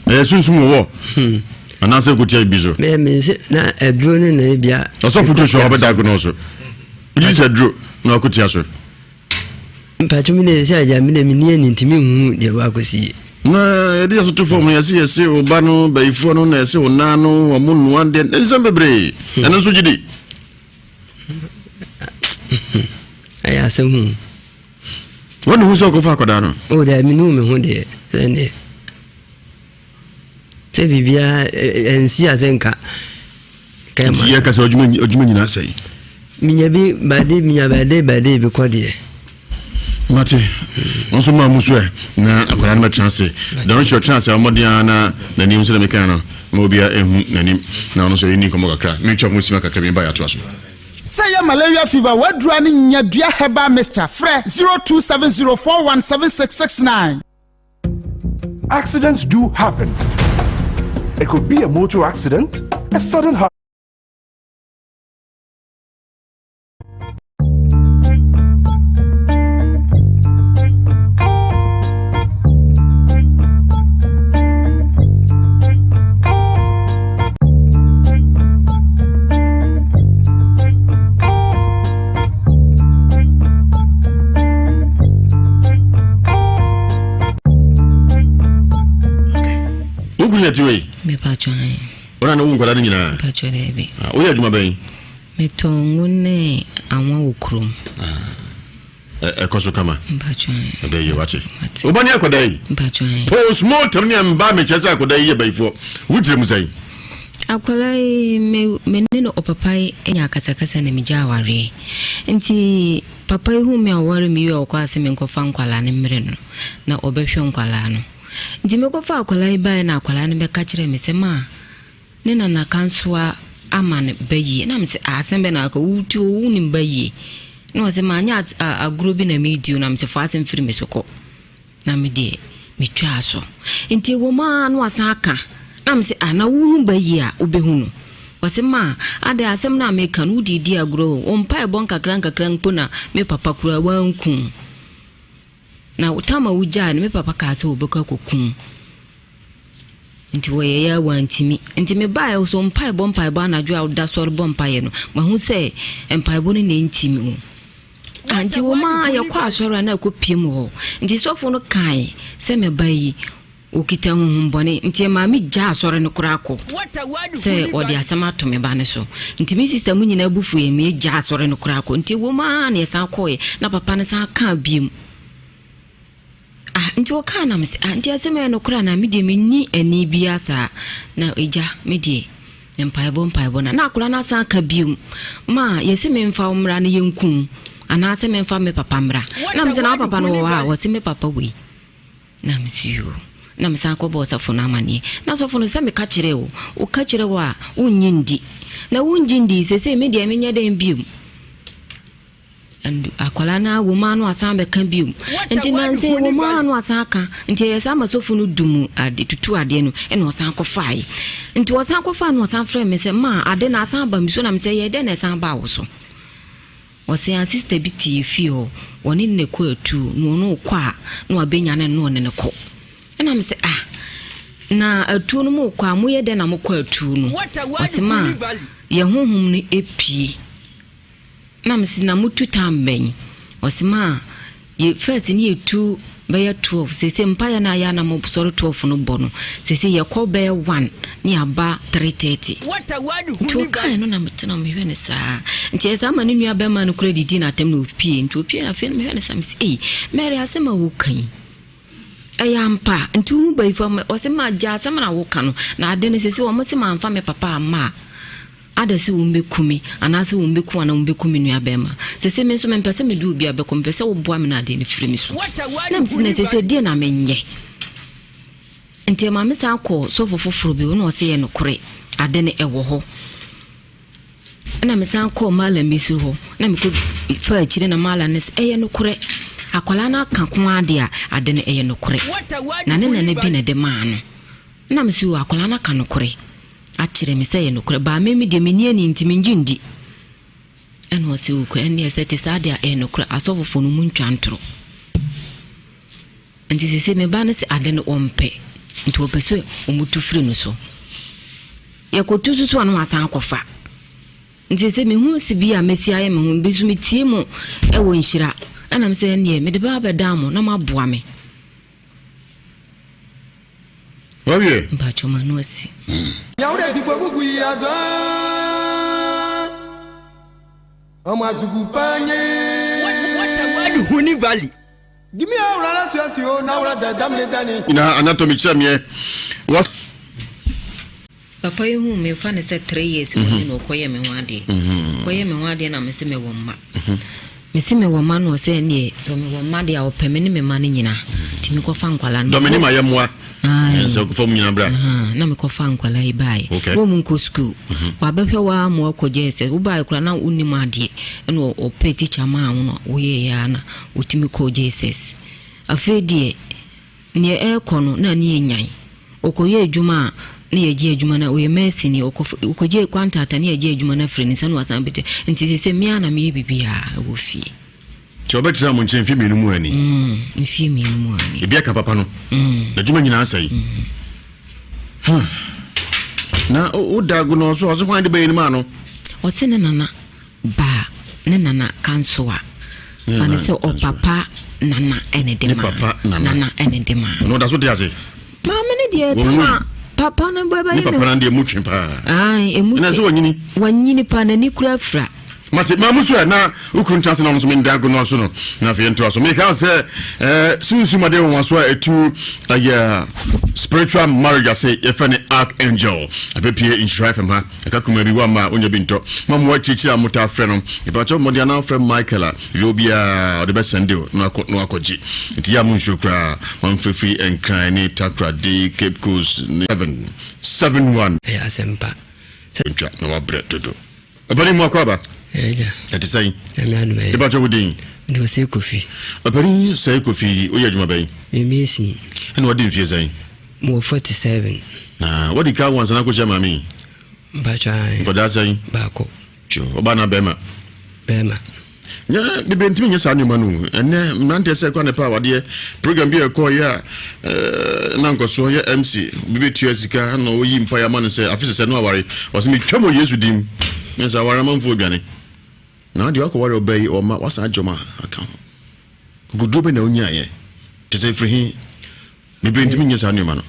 Ɛyɛ sunsum wɔ hɔ anaasɛ ɛkɔtia bi so? Me me se na aduro ne na ebia. Ɔsɔfo Joshua ɔbɛda ago no so. Wogye di sɛ aduro na wakɔtia so? Mpatwo me deɛ sɛ agya me deɛ menni ani nti menhu deɛ wakɔsi yie. Na yɛde yɛ so to fam no yɛse yɛse wo ba no bayifoɔ no na yɛse wo nan no wɔn nnoa deɛ nsɛm bebree ɛno nso gye di. Ɛyɛ asɛm o. Wɔn ne ho sɛ ɔkɔfa akwadaa no. O dɛ menu me ho deɛ sɛ deɛ sɛ biribiara ɛnsi ase nka. Nti yɛ kasa adwuma adwuma nyinaa sɛe. Minya bi bade minya bade bade bi kɔ deɛ. Mate, wo nso maa mu so ɛ na akwadaa no bɛtena ase. Deɛ ɔno hyɛ ɔtena ase a ɔmmɔden ara na n'anim sɛdeɛ meka no ma obiara ɛhu n'anim na ɔno nso yɛnni nkɔmmɔ kakra. Mentwa ho sima kakra bi mba yɛatoa so. Sɛ ɛyɛ malaria fever w'aduru ara ne Nyadua herbal mixture frɛ 0270417669. Accidents do happen. It could be a motor accident, a sudden heart Wo kunu yɛ tiwei? Mepatwɔ ae. Wona ne wo nkwadaa no nyinaa? Mepatwɔ daabi. Ah, woyɛ adwuma bɛn? Metɔn ngo ne anwa wɔ kurom. Ah, ɛkɔ so kama? Mepatwɔ ae. Ɛbɛyɛ wate. Woba ne akwadaa yi? Mepatwɔ ae. Postmortem ne mba mekyerɛ sɛ akwadaa yi yɛ bayifoɔ. Wokyerɛ mu sɛn? Akwadaa yi me me ne no ɔpapa yi anya akasakasa na megya awareɛ. Nti papa yi hu me a ɔware me wie a ɔkɔ ase menkɔfa nkwadaa no mmerɛ no na ɔbɛhwɛ nkwadaa no. Nti mekɔfaa akwadaa yi baeɛ na akwadaa no bɛka kyerɛɛ me sɛ ma ne nana kansoa ama no ba yie. Na mese ah asɛm bɛ na aka wotu o wonim ba yie. Na ɔse ma anyɛ agorɔ bi na medi o na mese fa asɛm firi me so kɔ. Na me deɛ metwaa so. Nti ɛwɔ mu ara na wasan aka. Na mese ah na wohu ba yie a wobɛhu no. Ɔse ma adɛn asɛm no a meka no wode di agorɔ o. Wo mpaebɔ nkakra nkakra mpo na me papa koraa wanku wo. Na tam a wogyae no, me papa kaa sɛ wɔbɛkɔ akɔku wo. Nti wɔyɛeɛ a wɔantumi. Nti mebaeɛ so mpaebɔ mpaebɔ anadwo a woda sɔre bɔ mpaeɛ no, mahu sɛ mpaebɔ no na ɛntimi wo. Ah, nti wɔn a yɛkɔ asɔre a na ɛkɔ pie mu hɔ. Nti sɔfo no kae sɛ meba yi, Ɔkita honhommɔne, nti ɛmaa me gyaa asɔre no koraa kɔ sɛ ɔde asɛm ato me ba no so. Nti me sista mu nyinaa bu fuiɛ, me gyaa asɔre no koraa kɔ. Nti ɛwom ara na yɛsan kɔeɛ, na papa no san kaa biom. Ah, nti ɔkaa na mese, ah, nti asɛm ɛyɛ nokorɛ anaa? Me deɛ menni ani biara saa. Na agya, me deɛ, mpaebɔ mpaebɔ na na akwadaa no asan aka biom. Ma, yɛse memfa wo mmra na yɛnku wo, anaasɛ memfa me papa mmra. Na mese, na wo papa no wɔ hɔ a? Ɔse me papa wei. Na mese, Yoo. Na mesan kɔbɔɔ ɔsɔfo no amanneɛ. Na ɔsɔfo no, sɛ meka kyerɛɛ wo, woka kyerɛ wo a, wonnye ndi. Na wongye ndi, seesei me deɛ menyɛ dɛn bio? And akwadaa no ara wɔ mu ara no asan bɛka bio. Nti nansa yi wɔ mu ara no asan aka. Nti ɛyɛ saa ma sɔfo no dum ade tutu adeɛ no ɛna ɔsan kɔfaeɛ. Nti ɔsan kɔfaeɛ no ɔsan frɛ me sɛ ma ade no asan aba me so na me sɛ yɛ dɛn na ɛsan baa wo so? Ɔse a sister bi te yɛ fie hɔ ɔne no na ɛkɔ atuu na ɔno ɔkɔ a na wabɛnyane no na ɔne no kɔ ɛna me se ah na atuo no mo kɔ a moyɛ dɛn na mokɔ atuo no ɔse ma yɛ honhom no ɛpie na me se na motu tam bɛn ɔse ma Yɛ first ne yɛtu bɛyɛ 12 seesei mpaeɛ no a yɛ a na mo sɔre 12 no bɔ no seesei yɛkɔ bɛyɛ 1 ne yɛaba 3:30 nti ɔkaeɛ no na metena mehwɛ no saa nti ɛyɛ saa ma ne nua bɛrima no kora didi no atɛm na ɔpie nti ɔpie no afei no mehwɛ no saa mese ei Mary asɛm a woka yi ɛyɛ ampa nti wohu bayifo ama ɔse ma gya asɛm na woka no na ade no sɛsɛ wɔn se mamfa me papa amma a Ada sɛ wɔbɛku me anaasɛ wɔbɛku anaa wɔbɛku me nuabɛrima. Sese me nso mempɛ sɛ mede obi abɛkɔ, mepɛ sɛ woboa me na adeɛ no firi me so. Na mese na sese deɛ na menyɛ. Nti ɛma me san kɔ sɔfo foforɔ bi hɔ na ɔse yɛ nokorɛ ade no ɛwɔ hɔ. Ɛna me san kɔɔ malam bi so hɔ na mekɔ fa akyire na malam no sɛ ɛyɛ nokorɛ akwadaa no aka ko adeɛ a ade no ɛyɛ nokorɛ na ne nana bi na ɛde maa no. Na mese o akwadaa no aka nokorɛ. akyerɛ me sɛ ɛyɛ nokorɛ, baa me me deɛ menni ani nti mengye ndi. Ɛna ɔse ok ɛnneɛ sɛ ɛte saa deɛ a ɛyɛ nokorɛ, asɔfofoɔ no montwa ntorɔ. Nti sese me ba no se ade no ɔmpɛ, nti ɔpɛ sɛ ɔmutu firi no so. Yɛkɔtu so so a na wasan akɔfa. Nti sɛ mehu se bi a mɛsi ayɛ me ho, bi nso metie mo ɛwɔ nhyira, ɛna me sɛ ɛnneɛ mede bɛba bɛdan mo na moaboa me. Wawie. Mpatsɔ ma no asi. Huni Valley. Nyinaa anatomy kyerɛ meɛ. Was. Papa yi huu me fa ne sɛ 3 years mu ni na ɔkɔyɛ me ho adeɛ. Kɔyɛ me ho adeɛ na me se mewɔ mma. Mese mewɔ mma no ɔsɛ ɛneɛ sɛ mewɔ mma deɛ a ɔpɛ me ne me mma no nyina nti mekɔfa nkwalaa no. Dɔmini ma yɛ mmoa. Sɛ kɔfa mu nyina bra. Na mekɔfa nkwalaa yi baeɛ. Okay. Wɔn mu nkɔ sukuu. Mhm. Wabɛhwɛ waa ma wakɔ gye sɛ wobaeɛ koraa na wonim adeɛ ɛna ɔpɛ tikya maa wo na woyɛeɛ a na wotumi kɔɔ JSS. Afei deɛ Neɛ ɛrekɔ no na ne yɛnyan. Ɔkɔyɛ adwuma a na yɛgye adwuma no ɔyɛ mɛsini ɔkɔgye kwantaata ne yɛgye adwuma no afiri ne nsa na wasan bɛgye nti sɛ sɛ mmea na meyɛ biribiara wɔ fie. Nti ɔbɛtena mo nkyɛn mfe mmienu mu ani? Mm, mfie mmienu mu ani. Ebi aka papa no. Mm. N'adwuma nyinaa asɛe. Mm. Huh. Na woda ago no ɔso ɔse hwan de bɛyɛ no mu ano? Ɔse ne nana. Ba ne nana kansoa. Fa ne sɛ ɔpapa nana ɛne de ma. Ne papa nana. Nana ɛne de ma. Ɔno ɔda so te ase. Maame ne deɛ tama papa no bɛ bɛyɛ ne. Ne papa no deɛ emu twe paa. Ayi emu. Ɛna sɛ wɔnyini. Wɔnyini paa n'ani kura fira. Mate maa mu so ɛ na ukuru nkyɛnse na ɔno nso menda ago no so no na afei ntoa so meka sɛ ɛɛ sunsun adeɛ wɔn so a etu ɛyɛ spiritual marriage ase yɛfɛ ne archangel abɛpie nhyira fam ha. Ɛka kumaa bi wamma a onya bi ntɔ. Mo a mowɔ akyirikyiri a motaa frɛ no, mepakyɛw mmɔden anaa frɛ Michael a, baabi a ɔwɔ biara ɔde bɛsɛnde wo na wakɔ na wakɔgye. Nti yɛ a monsuro koraa, mamfirafiri Nkran ne Takoradi, Cape Coast ne. 7 7 1. Ɛyɛ asɛmpa sɛ. Ntwa na wabrɛ dodo. Ɔpanin mu akɔ aba. Ɛgya. Ɛte sɛn? Nyame adom ɛyɛ. Mepakyɛw wo din? Mede Osei Kofi. Ɔpanin Osei Kofi, woyɛ adwuma bɛn? Meyɛ mason. Ɛna wadi mfeɛ sɛn? Mewɔ 47. Na wadi ka wo ansa na akɔhyia maame yi? Mpakyɛ ae. Nkɔdaa sɛn? Baako. Tio, ɔbaa na bɛrima? Bɛrima. Nyɛ bebree ntumi nyɛ saa nneɛma no. Ɛnɛ mmeranteɛ sɛ kɔ ne pa awadeɛ program bi a ɛkɔɔ yɛ a eh, na nkɔsoɔ yɛ MC obi bɛtua sika na ɔyi mpaeɛ ama no sɛ afe sɛsɛ no aware ɔsɛ metwam wɔ Yesu dim ne sɛ aware amanfoɔ dwane na deɛ wakɔware ɔbaa yi ɔma wasan agye ɔma aka ho kokoduro bɛ na ɔnyaeɛ te sɛ ɛfiri he Bebree ntumi nyɛ saa nneɛma no.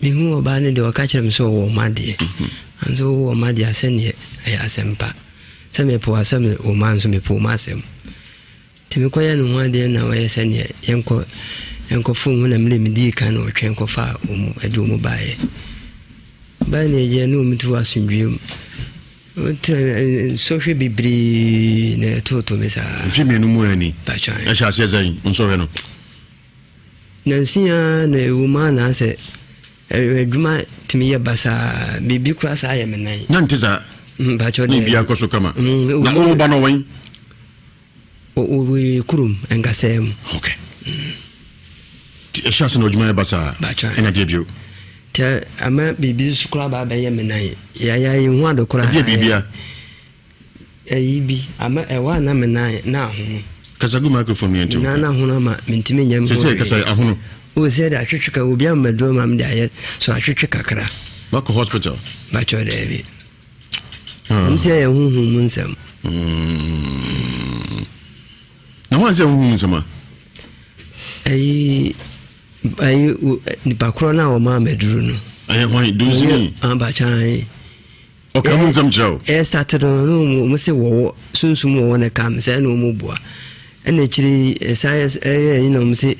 Mehuu ɔbaa no deɛ ɔka kyerɛ me sɛ ɔwɔ mma deɛ. Nanso wowɔ mma deɛ a sɛdeɛ ɛyɛ asɛmpa. Sɛ mepo asɛm wɔ mma nso mepo mma asɛm. Nti mekɔyɛ ne ho adeɛ na ɔyɛ sɛdeɛ yɛnkɔ yɛnkɔfa wɔn na mede medii kan na ɔtwɛn kɔfaa wɔn ɛde wɔn baeɛ. Baeɛ na ɛgyeɛ ne wɔn tu wɔ asomdwoeɛ mu. Wotena nsɔhwɛ bebree na ɛtoto me saa. Mfe mmienu mu ani. Ɛhyɛ aseɛ sɛn nsɔhwɛ no? Nansa yi ara na ɛwɔ mu ara na asɛ adwuma tumi yɛ basaa biribi koraa saa yɛ me nan. Na nte saa. Mpakyɛw dɛ. Ne biribiara kɔ so kama. Na wo ba no ɔwɛn? Ɔwɔ kurom nkasɛɛ mu. Okay. Ti ɛhyɛ ase na adwuma yɛ basaa. Bakyɛw. Ɛna deɛ bio. Ti ama biribi nso koraa ba abɛyɛ me nan. Yaya yɛ hu ade koraa. Ɛdeɛ biribia. Ayi bi, ama ɛhɔ a na me nan na ahono. Kasa gu microphone mu yɛn ti. Me nan na ahono ama mentumi nyɛ me ho hwee. Sɛ kasa ahono. O sɛ de atwetwe ka obi ama maduro ma me de ayɛ so atwetwe kakra. Wakɔ hospital. Bakyɛ daabi. Ah. Ɛm sɛ yɛ huhu mu nsɛm. Na wɔn sɛ huhu mu nsɛm a. Ayi ayi nipa korɔ no a wɔn amaduro no. Ɛyɛ hwan dunsini. Abakyɛ ayi. Ɔka mu nsɛm kyerɛ wo. Ɛ start no na ɔmo ɔmo se wɔwɔ sunsum wɔwɔ na ɛka me sɛ ɛna ɔmo boa ɛna akyire yi ɛsan yɛ ɛyɛ ɛyi na ɔmo se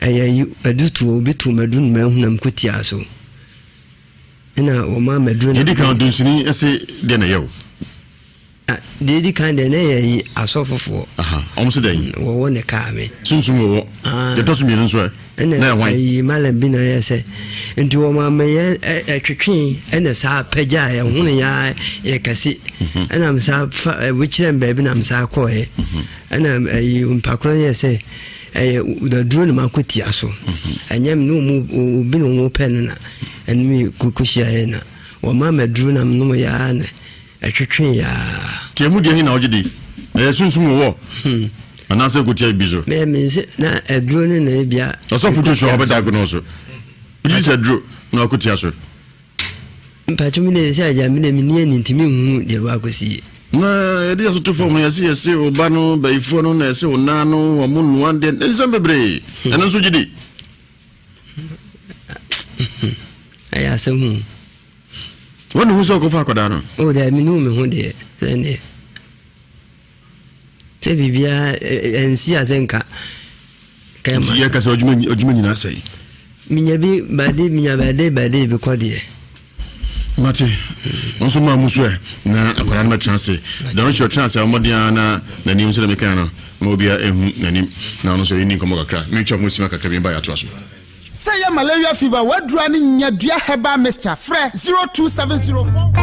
ɛyɛ yi ɛdu to obi to mɛdu no mɛhu na mko tia so ɛna ɔmo amɛduro na. Deɛ kan dunsini ɛse deɛ na ɛyɛ o. Deɛ edi kan deɛ na ɛyɛ yi asɔfofoɔ. Ɔmo se dɛn. Wɔwɔ ne kaa me. Sunsum wɔwɔ. Deɛ ɛtɔ so mmienu nso ɛ. Ɛna ɛyi malam bi na ɛyɛ sɛ nti wɔn amɛyɛ ɛtwetwe ɛna saa pɛgya ɛhono ya yɛ kɛse mhm. ɛna msa fa ɛwikyerɛ m baabi na msa kɔɛ mhm. ɛna ɛyi mpakoro yɛ sɛ ɛyɛ daduro na mako tia so mhm. ɛnyɛ mi ne wɔn obi na wɔn pɛ no na ɛno mi koko hyia yɛ na wɔn ama duro na nom yɛ ara na Ɛtwetwee aa. Nti ɛmu deɛ he na wogye di? Ɛyɛ sunsum wowɔ? Anaasɛ ɛkɔtia bi so? Me me nse na aduro ne na ebia. Ɔsɔfo Joshua ɔbɛda agono so. Wogye di sɛ aduro na wakɔtia so? Mpakyɛ me deɛ sɛ agya me deɛ menni ani nti menhu deɛ wakɔsi yie. Na yɛde yɛ so to fam yɛse yɛse wo ba no bayifoɔ no na yɛse wo naa no wɔn nnoa deɛ nsɛm bebree ɛno nso gye di. Ɛyɛ asɛm o. Wɔn ho sɛ ɔkɔfa akwadaa no. O dɛ mi nu mi ho deɛ sɛ deɛ sɛ biribiara ɛnsi ase nka. Nti yɛ kasa adwuma adwuma nyinaa sɛe. Minya bi bade minya bade bade bi kɔ deɛ. Mate. Wo nso ma mu so ɛ na akwadaa no bɛtena ase. Deɛ ɔno nso ɔtena ase a ɔmmɔden ara na n'anim sɛdeɛ mekae no ma obiara ɛhu n'anim na ɔno nso yɛnni nkɔmmɔ kakra. Mentwa ho sima kakra bi mba yɛatoa so. Sɛ ɛyɛ malaria fever w'aduru ara ne Nyadua herbal mixture frɛ 0270 4.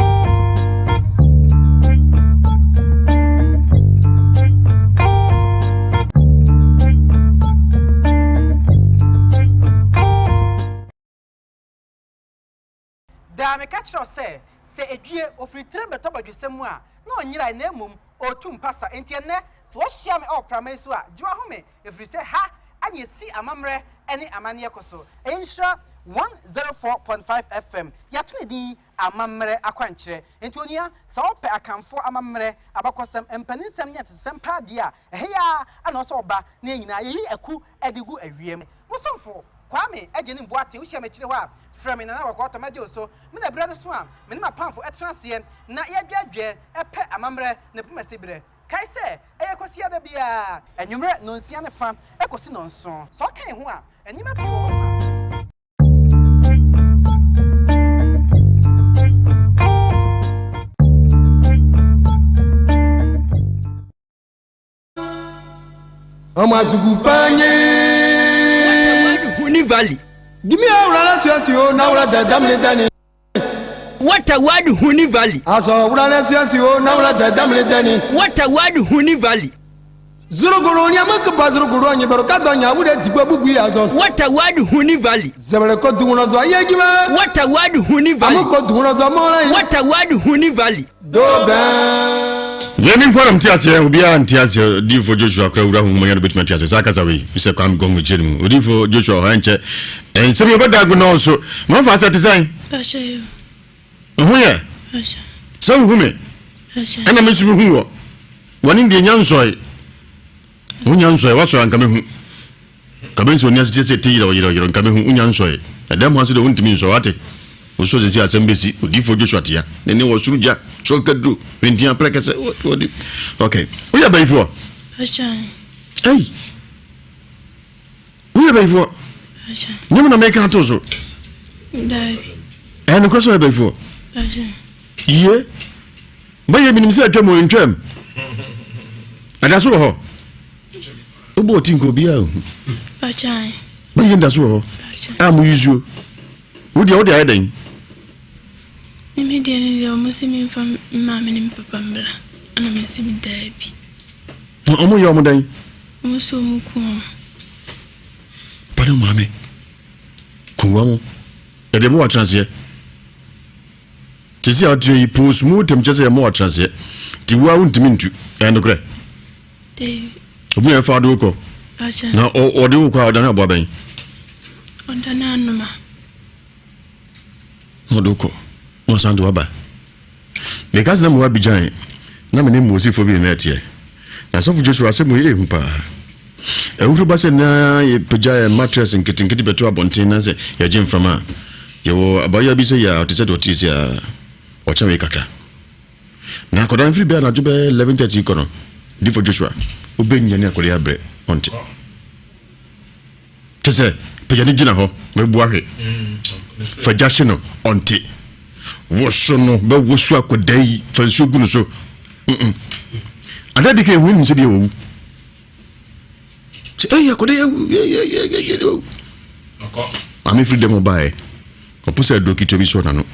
Daa meka kyerɛ wo sɛ, sɛ edwie, ofiri tirim bɛtɔ badwesɛm mu a, na ɔnyerae na mmom ɔretu mpasa. Enti ɛnnɛ, sɛ wohyia me wɔ prama yi so a, gye w'ahome, ɛfiri sɛ ha na yɛsi amammerɛ ne amanneɛ kɔ so. Ɛyɛ Nhyira 104.5 FM. Yɛato ne din Amammerɛ Akwankyerɛ. Enti onua, sɛ wopɛ Akanfoɔ amammerɛ, abakɔsɛm, mpaninsɛm ne atetesɛm paa deɛ a, ɛha yi ara na ɛwɔ sɛ woba na yɛn nyinaa yɛyi aku de gu awia mu. Mo somfo, Kwame Agyenim Boateng, wohyia me akyire hɔ a, frɛ me Nana Wakɔɔtɔ, mɛgye wo so. Me na berɛ no so a, me ne m'apamfo tena aseɛ na yɛdwɛɛdwɛɛ pɛ amammerɛ ne pomasi berɛ. Kae sɛ, ɛyɛ Kwasiada biara anwummerɛ nnɔnsia ne fa kɔsi nnɔnson. Sɛ woka yɛn ho a, nneɛma pii wɔ hɔ a. Ọmọ-asukupanye. Huni Valley. Gimi awura la suasi o n'awura tẹ damini dẹni. Watawad Huni Valley. Asọ wura la suasi o n'awura tẹ damini dẹni. Watawad Huni Valley. Zuruguru ni ama kiba zuruguru anyi baro ka dɔn nya wule digbe bugu ya zɔn. Watawad Huni Valley. Zɛbɛrɛ ko dugunɔzɔ ye jumɛn. Watawad Huni Valley. Amu ko dugunɔzɔ mɔlɔ ye. Watawad Huni Valley. Do bɛn. Yɛn mi nkwa na mte aseɛ obiara nte aseɛ odiyifoɔ Joshua kora wura honhom yɛn no bɛtumi ate aseɛ saa kasa wei sɛ Kwame Gɔngo kyerɛ no mu odiyifoɔ Joshua ɔha nkyɛ nsɛm yɛ bɛda agu nɔɔso ma ɔfa asɛ te sɛn ho yɛ sɛ wohu me ɛna me nso mehu wɔ wɔne deɛ nya nsɔe wonya nsɔe woasɔe anka mehu ka bɛnsi ɔni asekyɛ sɛ te yerɛ yerɛ yerɛ nka mehu wonya nsɔe ɛdɛm ho ase deɛ wontumi nsɔe wate wosɔ sɛsi asɛm bɛsi odiyifoɔ Joshua tea ne ne wɔ soro gya soro kaduro hwentia prɛkɛsɛ wɔde ok woyɛ bayifoɔ ei Woyɛ bayifoɔ? Nyɛ mu na meka ato so. Ɛyɛ nokorɛ sɛ ɔyɛ bayifoɔ? Yie. Bɛyɛ menim sɛ atwam o, ntwam. Ɛda so wɔ hɔ. Wobɔ ɔti nka obiara nhu. Bɛyɛ nda so wɔ hɔ. A mo yusuo. Wo deɛ wode ayɛ dɛn? Me deɛ no deɛ ɔmo se memfa me maame ne me papa mbra ɛna me se me daabi. Na ɔmo yɛ ɔmo dɛn? Ɔmo se ɔmo ku wɔn. Papa ne maame ku wɔn. Yɛde mo atena aseɛ. Te sɛ ɔte yi post mu tɛm kyɛ sɛ yɛ mo atena aseɛ. Ti wo a wontumi ntu. Ɛyɛ nokorɛ. Obi na ɛfa ɔde wo kɔ. Na ɔde wo kɔ a ɔdane aboa bɛn? Ɔdane anoma. Na ɔde wo kɔ na ɔsan de wo aba. Meka sɛ na mewɔ Abidjan na me ne Mosefo bi na ɛteɛ. Na Sɔfo Joshua asɛm wei yɛ hu paa. Ahuhuro ba sɛ na yɛpagya yɛn mattress nketenkete bɛto abɔnten na sɛ yɛgye mframa a, yɛwɔ abaayewa bi sɛ yɛ a ɔte sɛ deɛ ɔte sɛ a ɔkyɛn wei kakra. Na akwadaa no firi bɛyɛ anadwo bɛyɛ 11:30 kɔ no, Difo Joshua, wobɛnya ne akwadaa abrɛ ɔnte. Kyɛ sɛ pagya no gyina hɔ bɛbu ahwe fa gya hye no ɔnte woso no bɛwoso akɔda yi fa nsuo gu no so adeɛ de ka ɛhu nim sɛ deɛ wɔwu sɛ ɛyɛ akɔda yɛ awu maame firi dɛm ɔbaeɛ ɔpo sɛ aduro ketewa bi sɔ n'ano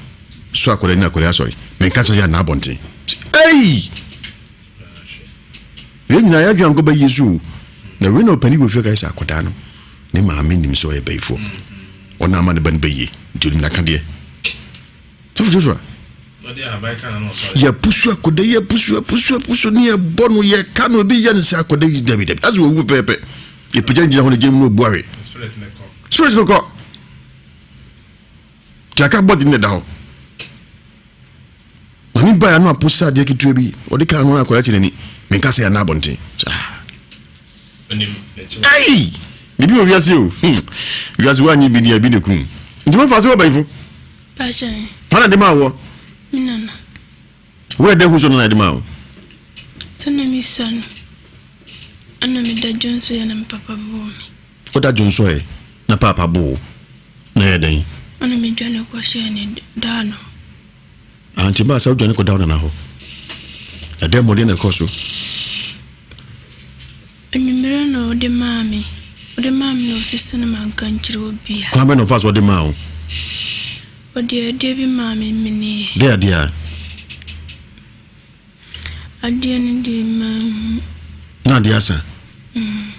so akɔda ne akɔda asɔre menka kyerɛ yɛ anaa abɔnten ei Yɛn nyinaa yɛadwene ankɔ bayie so o. Na wei na ɔpanin wɔ fie kae sɛ akwadaa no ne maame nim sɛ ɔyɛ bayifoɔ. Ɔna ama ne ba no bayie nti onim n'akadeɛ. Sɔfo Joshua. Yɛpusu akwadaa yi apusu apusu apusu ne yɛbɔ no yɛka no ebi yɛ no sɛ akwadaa yi dabi dabi asɛ wɔwu pɛpɛɛpɛ. Yɛpagya no gyina hɔ na gyina mu na ɔbu ahwe. Spirit no kɔ. Nti aka bɔdi no na ɛda hɔ. Maame bae ano apo sɛ adeɛ ketewa bi ɔde kaa no akwadaa ti n'ani menka sɛ ana abɔnten saa. Ei! Bibi wɔ wiase o. Hmm. Wiase woanye bi ni abi na kum. Nti mo fa se wɔ bayifo. Hana de ma wɔ. Me nana. Wo yɛ dɛ hu so nana de ma wo. Sɛ na me sua no. Ana me da dwonso yɛ na me papa bɔ me. Woda dwonso ɛ na papa bo na yɛ dɛn? Ana me dwane kɔ hyɛ ne daa no. Nti baa sɛ wodwane kɔda wo nana hɔ. Ɛdɛn mmɔden na ɛkɔɔ so? Anwummerɛ na ɔde maa me. Ɔde maa me na ɔse sɛ manka nkyerɛ obiara. Kwan bɛn na ɔfaa so ɔde maa wo? Ɔde adeɛ bi maa me meneeɛ. Dɛn adeɛ a? Adeɛ no deɛ manhu. Na adeɛ asa? Mm.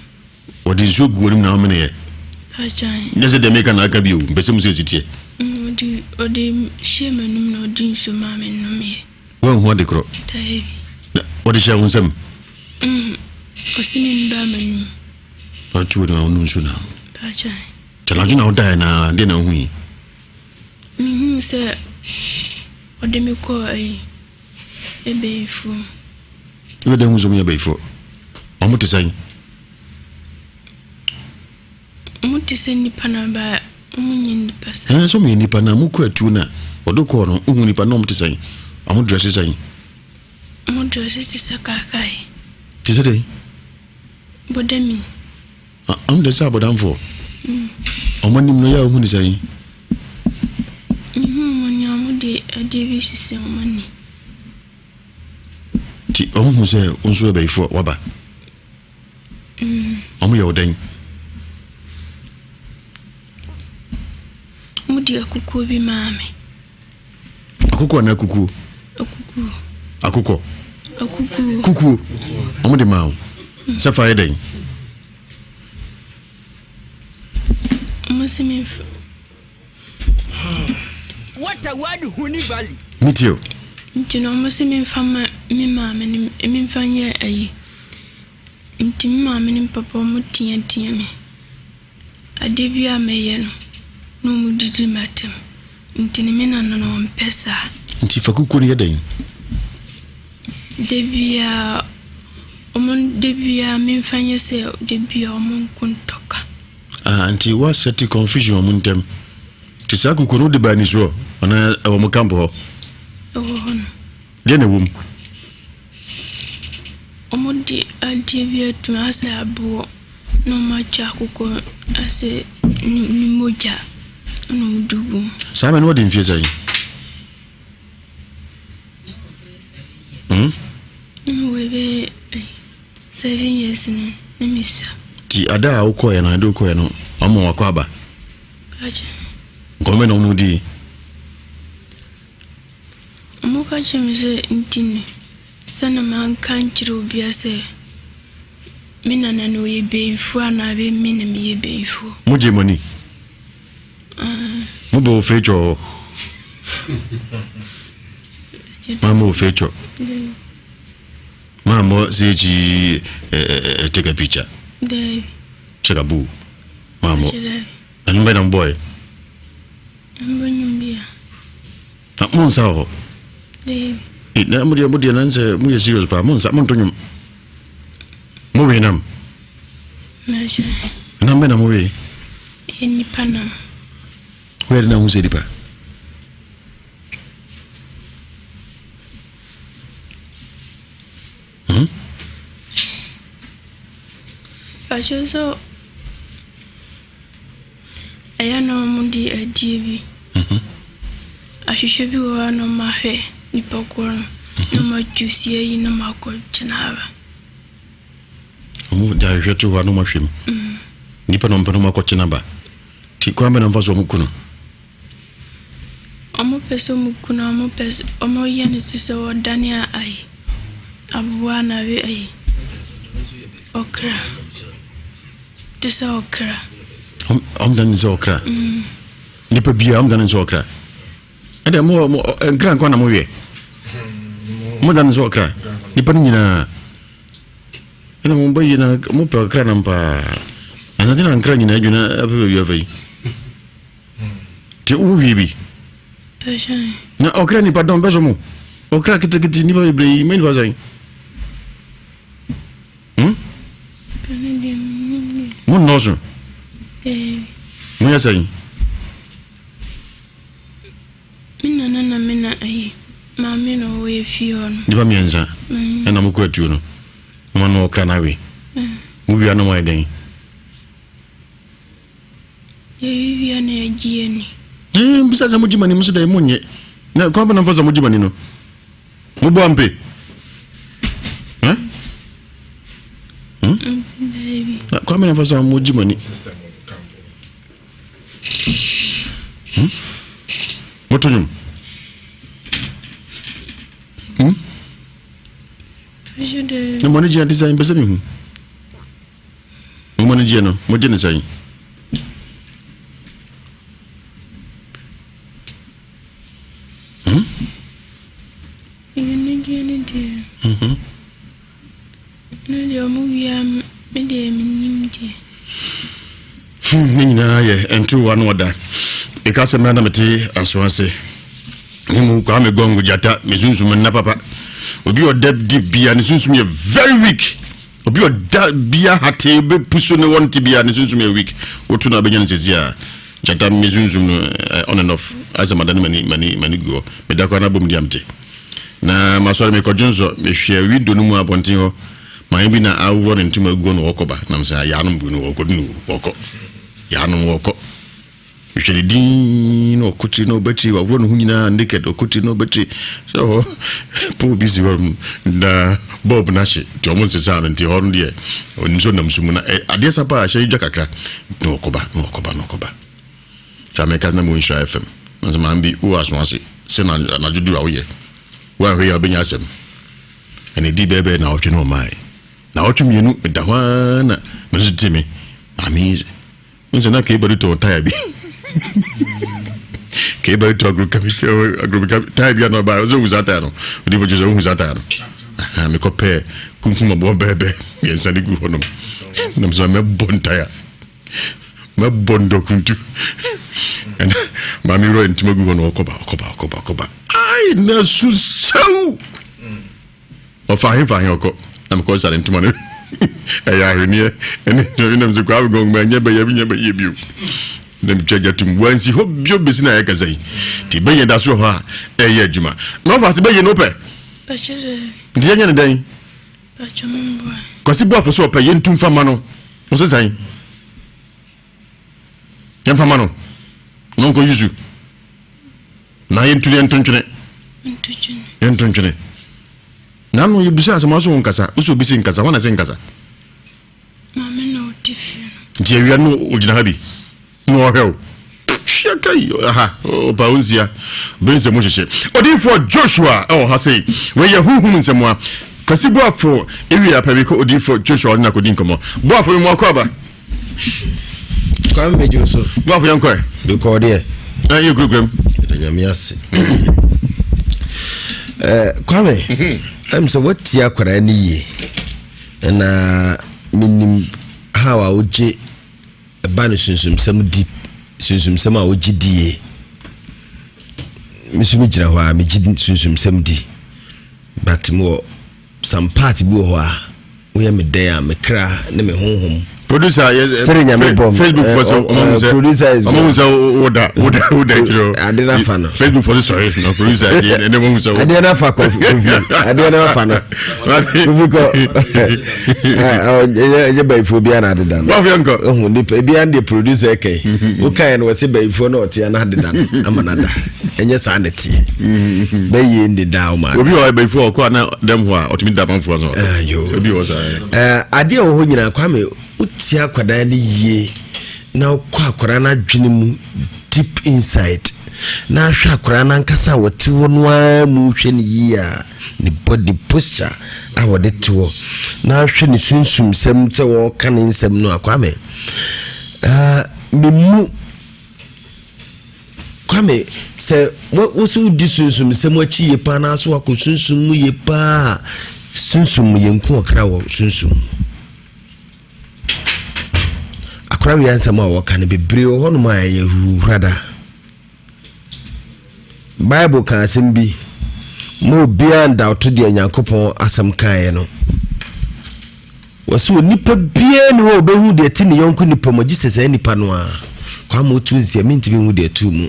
Ɔde nsuo gu w'anim na womeneeɛ? Agyan. Nyɛ sɛ deɛ meka na aka bio, mpɛ sɛ mu sɛ ɛsi teɛ. Mm, ɔde ɔde hyɛɛ m'anum na ɔde nsuo maa me nomeɛ. Woanhu ade korɔ? Daabi. Na ɔde hyɛɛ wo nsam? Mm, ɔse me mbaa m'anum. Ɔtu w'anim a wonom nsuo na. Agyan. Nti anadwo na wodaeɛ na deɛ na wohui? Mehuu sɛ ɔde me kɔɔ ayi, abayifoɔ mu. Woyɛ dɛn hu sɛ wɔyɛ abayifoɔ? Wɔn te sɛn? Wɔn te sɛ nnipa na ba wɔn nyɛ nnipa saa. Ɛɛ sɛ wɔn yɛ nnipa na wɔkɔ atuo na wɔde kɔɔ no wohu nnipa na wɔn te sɛn? Wɔn drɛse sɛn? Wɔn drɛse te sɛ kaakae. Te sɛ dɛn? Bɔdami. Wɔn de sɛ abɔdamfoɔ. Wɔn anim no yɛ a wohu ne sɛn? Mehu wɔn ani a wɔde adeɛ bi sisi wɔn ani. Nti wɔn hu sɛ wo nso yɛ bayifoɔ waba. Wɔn yɛ wo dɛn? Wɔde akukuo bi maa me. Akokɔ anaa kukuo? Akukuo. Akokɔ. Akukuo. Kukuo. Wɔn de maa wo. Sɛ fa yɛ dɛn? Wɔn sɛ mi nfa. Water word huni valley. Mi tie o. Nti na wɔn sɛ mi nfa ma mi maame ne mi nfa nyɛ ayi. Nti mi maame ne mi papa wɔn teatea mi. Ade biara a mɛyɛ no, na wɔdidi me atɛm. Nti no me nana no ɔmpɛ saa. Nti fa kukuo no yɛ dɛn? Da biara, wɔn da biara memfa nyɛ sɛ da biara wɔn nko ntɔka. Ah, nti woasɛte confusion wɔn ntam. Nti saa kukuo no wode baa anisoɔ anaa ɛwɔ mo camp hɔ? Ɛwɔ hɔ no. Deɛ na ɛwɔ mu? Wɔde adeɛ bi atum asɛ aboɔ na wɔatwa akokɔ asɛ ne mogya na wɔde gu mu. Saa mɛ no wɔde mfie sɛn? Hmm? Na mewɔ bɛyɛ 7 years no na mesua. Nti ada a wokɔɛ no, ade wokɔɛ no, wɔma wakɔ aba? Nkɔmmɔ bɛn na wɔn dii? Wɔka kyerɛɛ me sɛ nti no, sɛ na manka ankyerɛ obiara sɛ me nana no ɔyɛ bayifoɔ anaa bɛ me na meyɛ bayifoɔ. Mo gye mo ani? Mo bɔ ofe twɔ hɔ? Maa mo ofe twɔ? Maa mo sɛ ekyi take a picture? Daabi. Check a boo? Maa mo? Na nwom bɛn na mo bɔɔɛ? Mbɔ nwom bi a. Na mo nsa wɔ hɔ? Daabi. Eh, na mo deɛ mo deɛ na nsɛ mo yɛ serious paa mo nsa mo nto nwom. Mo we nam. Mɛhyɛ. Nam bɛ na mo we? Ɛyɛ nipa nam. Woyɛ de na ho sɛ nipa? Hmm? Pakyɛ sɛ Ɛyɛ a na wɔde adeɛ bi, ahwehwɛ bi wɔ hɔ a na wɔahwɛ nipa korɔ no, na wɔatwusi ayi na wɔakɔgyina aba. Wɔde ahwehwɛ to hɔ a na wɔahwɛ mu. Nipa na wɔpɛ na wɔakɔkyena aba. Nti kwan bɛ na wɔfa so wɔn ku no? Wɔpɛ sɛ wɔku no a, wɔpɛ sɛ wɔyɛ no te sɛ wɔdane a ayi aboa anaa ayi ɔkra. Te sɛ ɔkra. Ɔmo dane sɛ ɔkra. Nipa biara ɔmo dane sɛ ɔkra. Ɛdɛ mo mo nkra nkwa na mo yɛ. Mo dane sɛ ɔkra. Nipa no nyinaa. Ɛna mo bɛ yi na mo pɛ ɔkra nam paa. Asante na nkra nyinaa adwina apɛ baabi afa yi. Te wo hwie bi. Na ɔkra nipa dɔm bɛ so mo. Ɔkra ketekete nipa bebree yi mɛ nipa sɛn. Hmm? Mo nnɔɔso. Mo yɛ sɛn? Me nana na me na ayi maame na ɔwɔ yɛ fie hɔ no. Nipa mmiɛnsa ɛna mo kɔ atuo no. Mo ano ɔkra no awe. Mo wia no mo ayɛ dɛn? Yɛwia na yɛgye yɛn ni. Ɛɛ bisa sɛ mo gye mo anim so dɛ mo nyɛ. Na kwan bɛ na mfa sɛ mogye m'ani no? Mobɔ ampe? Eh? Hmm? Na kwan bɛ na mfa sɛ mogye m'ani? Hmm? Moto nwom? Hmm? Na mo ani gye ade sɛn? Mpɛ sɛ mehu. Mo ani gye no, mogye ne sɛn? Hmm? Anigyeɛ ne deɛ. Mhm. Ne deɛ ɔmo wia me deɛ menim deɛ. Hmm, ne nyinaa yɛ ntowa no ɔda. Meka sɛ mmerɛ na mete aso ase. Ne mu Kwame Gɔngo gyata, me sunsum nna papa. Obi ɔda di bia ne sunsum yɛ very weak. Obi ɔda bia hatee bɛpu so ne wɔnte bia ne sunsum yɛ weak. Woto no abɛnya no sɛsi a. Gyata me sunsum no eh, on and off. Asɛ madane m'ani m'ani m'ani gu hɔ. Meda koraa na bom di amte. Na masɔre mekɔdwo nsɔ mehwɛ window no mu abɔnten hɔ. Maame bi na aworɔ ne ntoma agu hɔ na ɔkɔ ba. Nam sɛ yaanom bu no wɔkɔ no wɔkɔ. Yaanom wɔkɔ. Mehwɛ ne din na ɔkɔ tiri na ɔba tiri waworɔ ne ho nyinaa naked ɔkɔ tiri na ɔba tiri sɛ hɔ pole bi si hɔ na bulb no ahye nti ɔmo nsesaa no nti hɔ no deɛ ɔnim sɛ ɔnam sum na adeɛ sa paa ahyɛ dwa kakra na ɔkɔba na ɔkɔba na ɔkɔba saa mɛka na mo nhyira fm na sɛ maame bi wowɔ aso ase sɛ na anadwo duru a woyɛ woanhwɛ yɛ a wobɛnya asɛm ɛna ɛdi bɛɛbɛɛ na ɔtwe na ɔmae na ɔtwe mmienu meda hɔ ara na me nso te me maame yi N sɛ na Kebari tɔn taya bi. Kebari tɔn agorokami agorokami taya bi a na ɔba ɔsɛ ohu saa taya no. Odi fo kyerɛ sɛ ohu saa taya no. Mekɔ pɛɛ kunkum aboɔ bɛɛbɛ mmiɛnsa de gu hɔ nom. Nam sɛ mɛbɔ ntaya. Mɛbɔ ndɔkuntu. Ɛna maame wura ntoma gu hɔ no ɔkɔba ɔkɔba ɔkɔba ɔkɔba. Ai na su sɛw. Ɔfa he fa he ɔkɔ na mekɔ sa ne ntoma no ɛyɛ ahweneɛ ɛne nam sɛ kwaa gɔn ma ɛnyɛ bɛyɛ nyɛ bɛyɛ bio na metwa gya tum wansi hɔ bio bɛsi na yɛkasa yi nti bɛyɛ da so wɔ hɔ a ɛyɛ adwuma na ɔfa ase bɛyɛ no wopɛ nti yɛnyɛ ne dɛn kwasi boafo sɛ ɔpɛ yɛntu mfa ma no wo sɛ sɛn yɛmfa ma no na ɔnkɔ yusu Na yɛntu yɛnto ntwene. Yɛnto ntwene. Na ano yɛbisa asɛm aso wo nkasa. Wosɛ obi se nkasa, hwan na se nkasa? Maame na ɔte fie no. Nti awia no ogyina ha bi na ɔhwɛ wo. Hwɛ kai ha ɔpa wo nsia. Bɛ nsɛm hyehyɛ. Odiyifoɔ Joshua ɛwɔ ha sei. Wei yɛ huhum nsɛmmoa. Kwasi Boafo ewie apɛ bi kɔ odiyifoɔ Joshua ɔne no akɔdi nkɔmmɔ. Boafo mi mu akɔ aba. Kwame Medwo so. Boafo yɛn kɔɛ. Mekɔɔ deɛ. Na yɛ kurakura mu. Yɛda nyame ase. Eh, Kwame, mhm. ɛm sɛ woatie akwadaa no yie na menim how a wogye ɛba no sunsumsɛm di sunsumsɛm a wogye die me nso megyina hɔ a megye sunsumsɛm di but mewɔ some part bi wɔ hɔ a woyɛ me dɛn a me kra ne me honhom. Producer yɛ sɛde nyame bɔ Facebook fɔ sɛ ɔmo hu sɛ producer is ɔmo hu sɛ woda woda woda akyire hɔ ade na fa no Facebook fɔ sɛ sɔre na producer yɛ ɛnɛ mo hu sɛ adeɛ na fa kɔ kofi adeɛ na fa no kofi kɔ ɛnyɛ bayifoɔ biara na adeda no bɔfo yɛn kɔ ɛhu nipa ebi an deɛ producer kɛn wokae no wɔsɛ bayifoɔ na ɔte ana adeda no ama no ada ɛnyɛ saa na ɛteɛ bɛyie nde daa ɔma obi wɔ bayifoɔ ɔkɔ ana dɛm hɔ a ɔtumi da amanfoɔ so obi wɔ saa adeɛ wɔ hɔ nyinaa Kwame wotie akwadaa no yie na wokɔ akwadaa no adwene mu deep inside na ahwɛ akwadaa no ankasa a wɔte hɔ no ara mu hwɛ no yie a ne body posture a wɔde te hɔ na ahwɛ ne sunsumsɛm sɛ wɔreka ne nsɛm no a Kwame uh, memu Kwame, sɛ wo sɛ wodi sunsumsɛm akyi yie paa na so wakɔ sunsum mu yie paa sunsum mu yɛnku ɔkra wɔ sunsum mu. Akora wia nsɛm a wɔka no bebree wɔ hɔnom a ɛyɛ huhurada. Bible ka asɛm bi ma obiara ndawto deɛ Nyankopɔn asɛm kaeɛ no. Wɔse onipa biara nni hɔ a ɔbɛhu deɛ ɛte ne yɔnko nipa mu gye sɛ saa nipa no ara. Kwame wotu nsia mentumi nhu deɛ ɛto mu.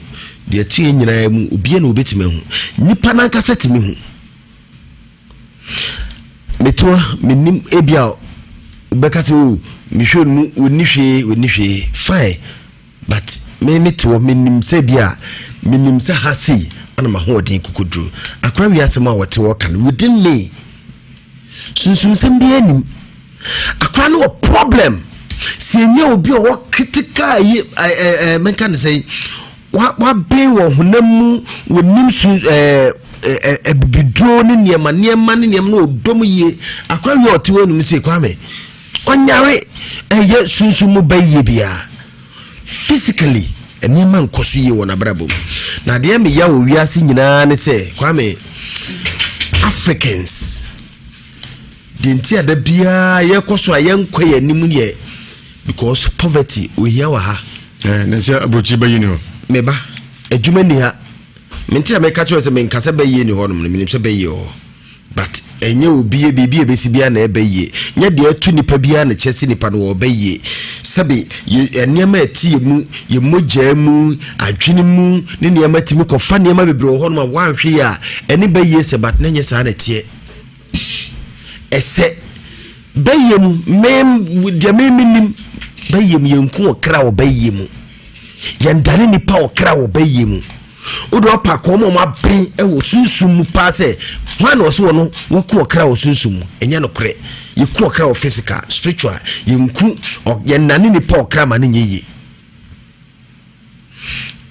Deɛ ɛto yɛn nyinaa mu obiara na obɛtumi ahu. Nipa no ankasa tumi hu. Metoa menim ebi a wobɛka sɛ o oh, mehwɛ no ɔnni hwee ɔnni hwee fine but me mete hɔ menim sɛ bi a menim sɛ ha sei. Ana m'ahoɔden kokoduro. Akora wiase mu a wɔte hɔ ka no within me. Sunsumsɛm biara nim. Akora no wɔ problem. Sɛ ɛnyɛ obi a ɔwɔ critical yi ɛɛ ɛɛ menka ne sɛ waben wɔ honam mu wɔnim su ɛɛ ɛɛ abibiduro ne nneɛma nneɛma ne nneɛma no ɔdɔ mu yie. Akora wie a ɔte hɔ anim sɛ Kwame ɔnyare ɛyɛ sunsum mu bɛyie biara. Physically, nneɛma nkɔ so yie wɔ n'abrabɔ mu. Na adeɛ meya wɔ wiase nyinaa ne sɛ, Kwame, Africans, deɛ nti a da biara yɛkɔ so a yɛnkɔ yɛn anim yɛ because poverty, ohia wɔ ha. Eh, na sɛ aburokyi bɛyi ni hɔ. Meba, adwuma ni ha. Mente na meka kyerɛ sɛ menka sɛ bɛyie ni hɔ nom no, menim sɛ bɛyie wɔ hɔ. But ɛnyɛ obi biribi a ɛbɛsi biara na ɛbɛ yie. Nyɛ deɛ ɛto nipa biara na kyerɛ sɛ nipa no ɔbɛ yie. Sɛbe yɛ nneɛma a ɛte yɛ mu, yɛ mogyaa mu, adwene mu ne nneɛma tumi kɔfa nneɛma bebree wɔ hɔnom a woanhwɛ yie a ɛne bɛ yie sɛ but na ɛnyɛ saa na ɛteɛ. Ɛsɛ bɛyɛ mu me deɛ me menim bɛyɛ mu yɛnku ɔkra wɔ bɛyɛ mu. Yɛndane nipa ɔkra wɔ bɛyɛ mu. Wode ɔpa kɔn ma wɔaben wɔ sunsum mu paa sɛ hwan na ɔse wɔno wɔko ɔkra wɔ sunsum mu. Ɛnyɛ nokorɛ. Yɛku ɔkra wɔ physical, spiritual. Yɛnku, yɛnnane nipa ɔkra ma no nyɛ yie.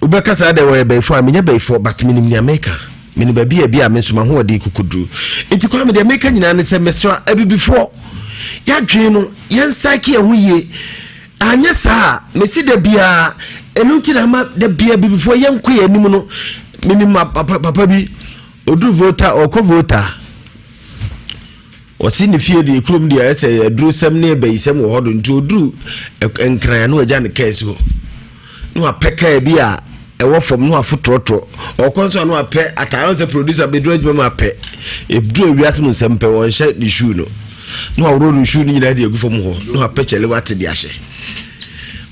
Wobɛka saa dɛ wɔyɛ bɛyifoɔ a, menyɛ bɛyifoɔ but menim nea meka. Menim baabi a bi a me nso m'ahoɔden kokoduru. Nti Kwame deɛ meka nyinaa ne sɛ mesrɛ abibifoɔ yɛadwene no yɛnsaeke yɛn ho yie. Anyɛ saa a, mese da biara, ɛno nti na ama da biara bibifoɔ yɛnkɔ yɛn anim no. Menim papa, papa bi, ɔduru Volta, ɔkɔ Volta. Ɔse ne fie deɛ kurom deɛ ayɛ sɛ adurosɛm ne abayisɛm wɔ hɔ do nti ɔduru Nkran a na wagya ne kaa si hɔ. Na wapɛ kaa bi a ɛwɔ fam na wafo trɔtrɔ. Ɔkɔ nso a na wapɛ ataare sɛ producer bɛduru adwuma mu apɛ. Ɛduru awiase mu nsɛm pɛ wɔnhyɛ ne shoe no. Na waworɔ ne shoe no nyinaa de agu fam hɔ na wapɛ kyɛle wate de ahyɛ.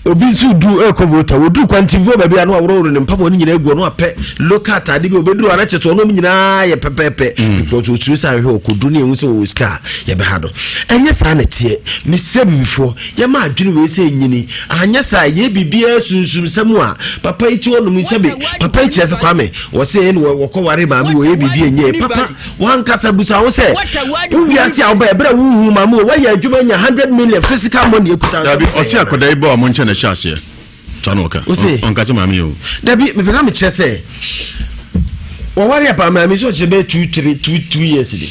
Obi nso duru ɛkɔ Volta, wɔduru kwantinfoɔ baabi a na waworɔworɔ ne mpaboa no nyinaa agu hɔ na wapɛ local ataade bi ɔbɛduru a na kyerɛ sɛ ɔnom nyinaa yɛ pɛpɛɛpɛ mm. because ɔsuro sɛ ahwɛ ɔkɔduru ne ɛhu sɛ wɔwɔ sika a yɛbɛha no. Ɛnyɛ saa na ɛteɛ. Mesrɛ bibifoɔ yɛma adwene wei sɛ nyini anyɛ saa yɛ biribiara sunsumsɛm a papa yi ti hɔ nom sɛbe papa yi kyerɛ sɛ Kwame wɔsɛ ɛne wɔkɔ ware maame wɔyɛ biribi ɛnyɛ papa Wankasa bisa wo sɛ, wo wiase a wobɛyɛ berɛ a wonhu maame o, woayɛ adwuma anya 100 million physical money akuta. Dabi, ɔse akwadaa yi bɔ a mo nkyɛn na ɛhyɛ aseɛ. Saa na ɔka. Ose. Ɔnka sɛ maame yɛ o. Dabi, mepɛ sɛ mekyerɛ sɛ wɔware apa maame sɛ ɔkyerɛ bɛyɛ 2 3 2 2 years ni.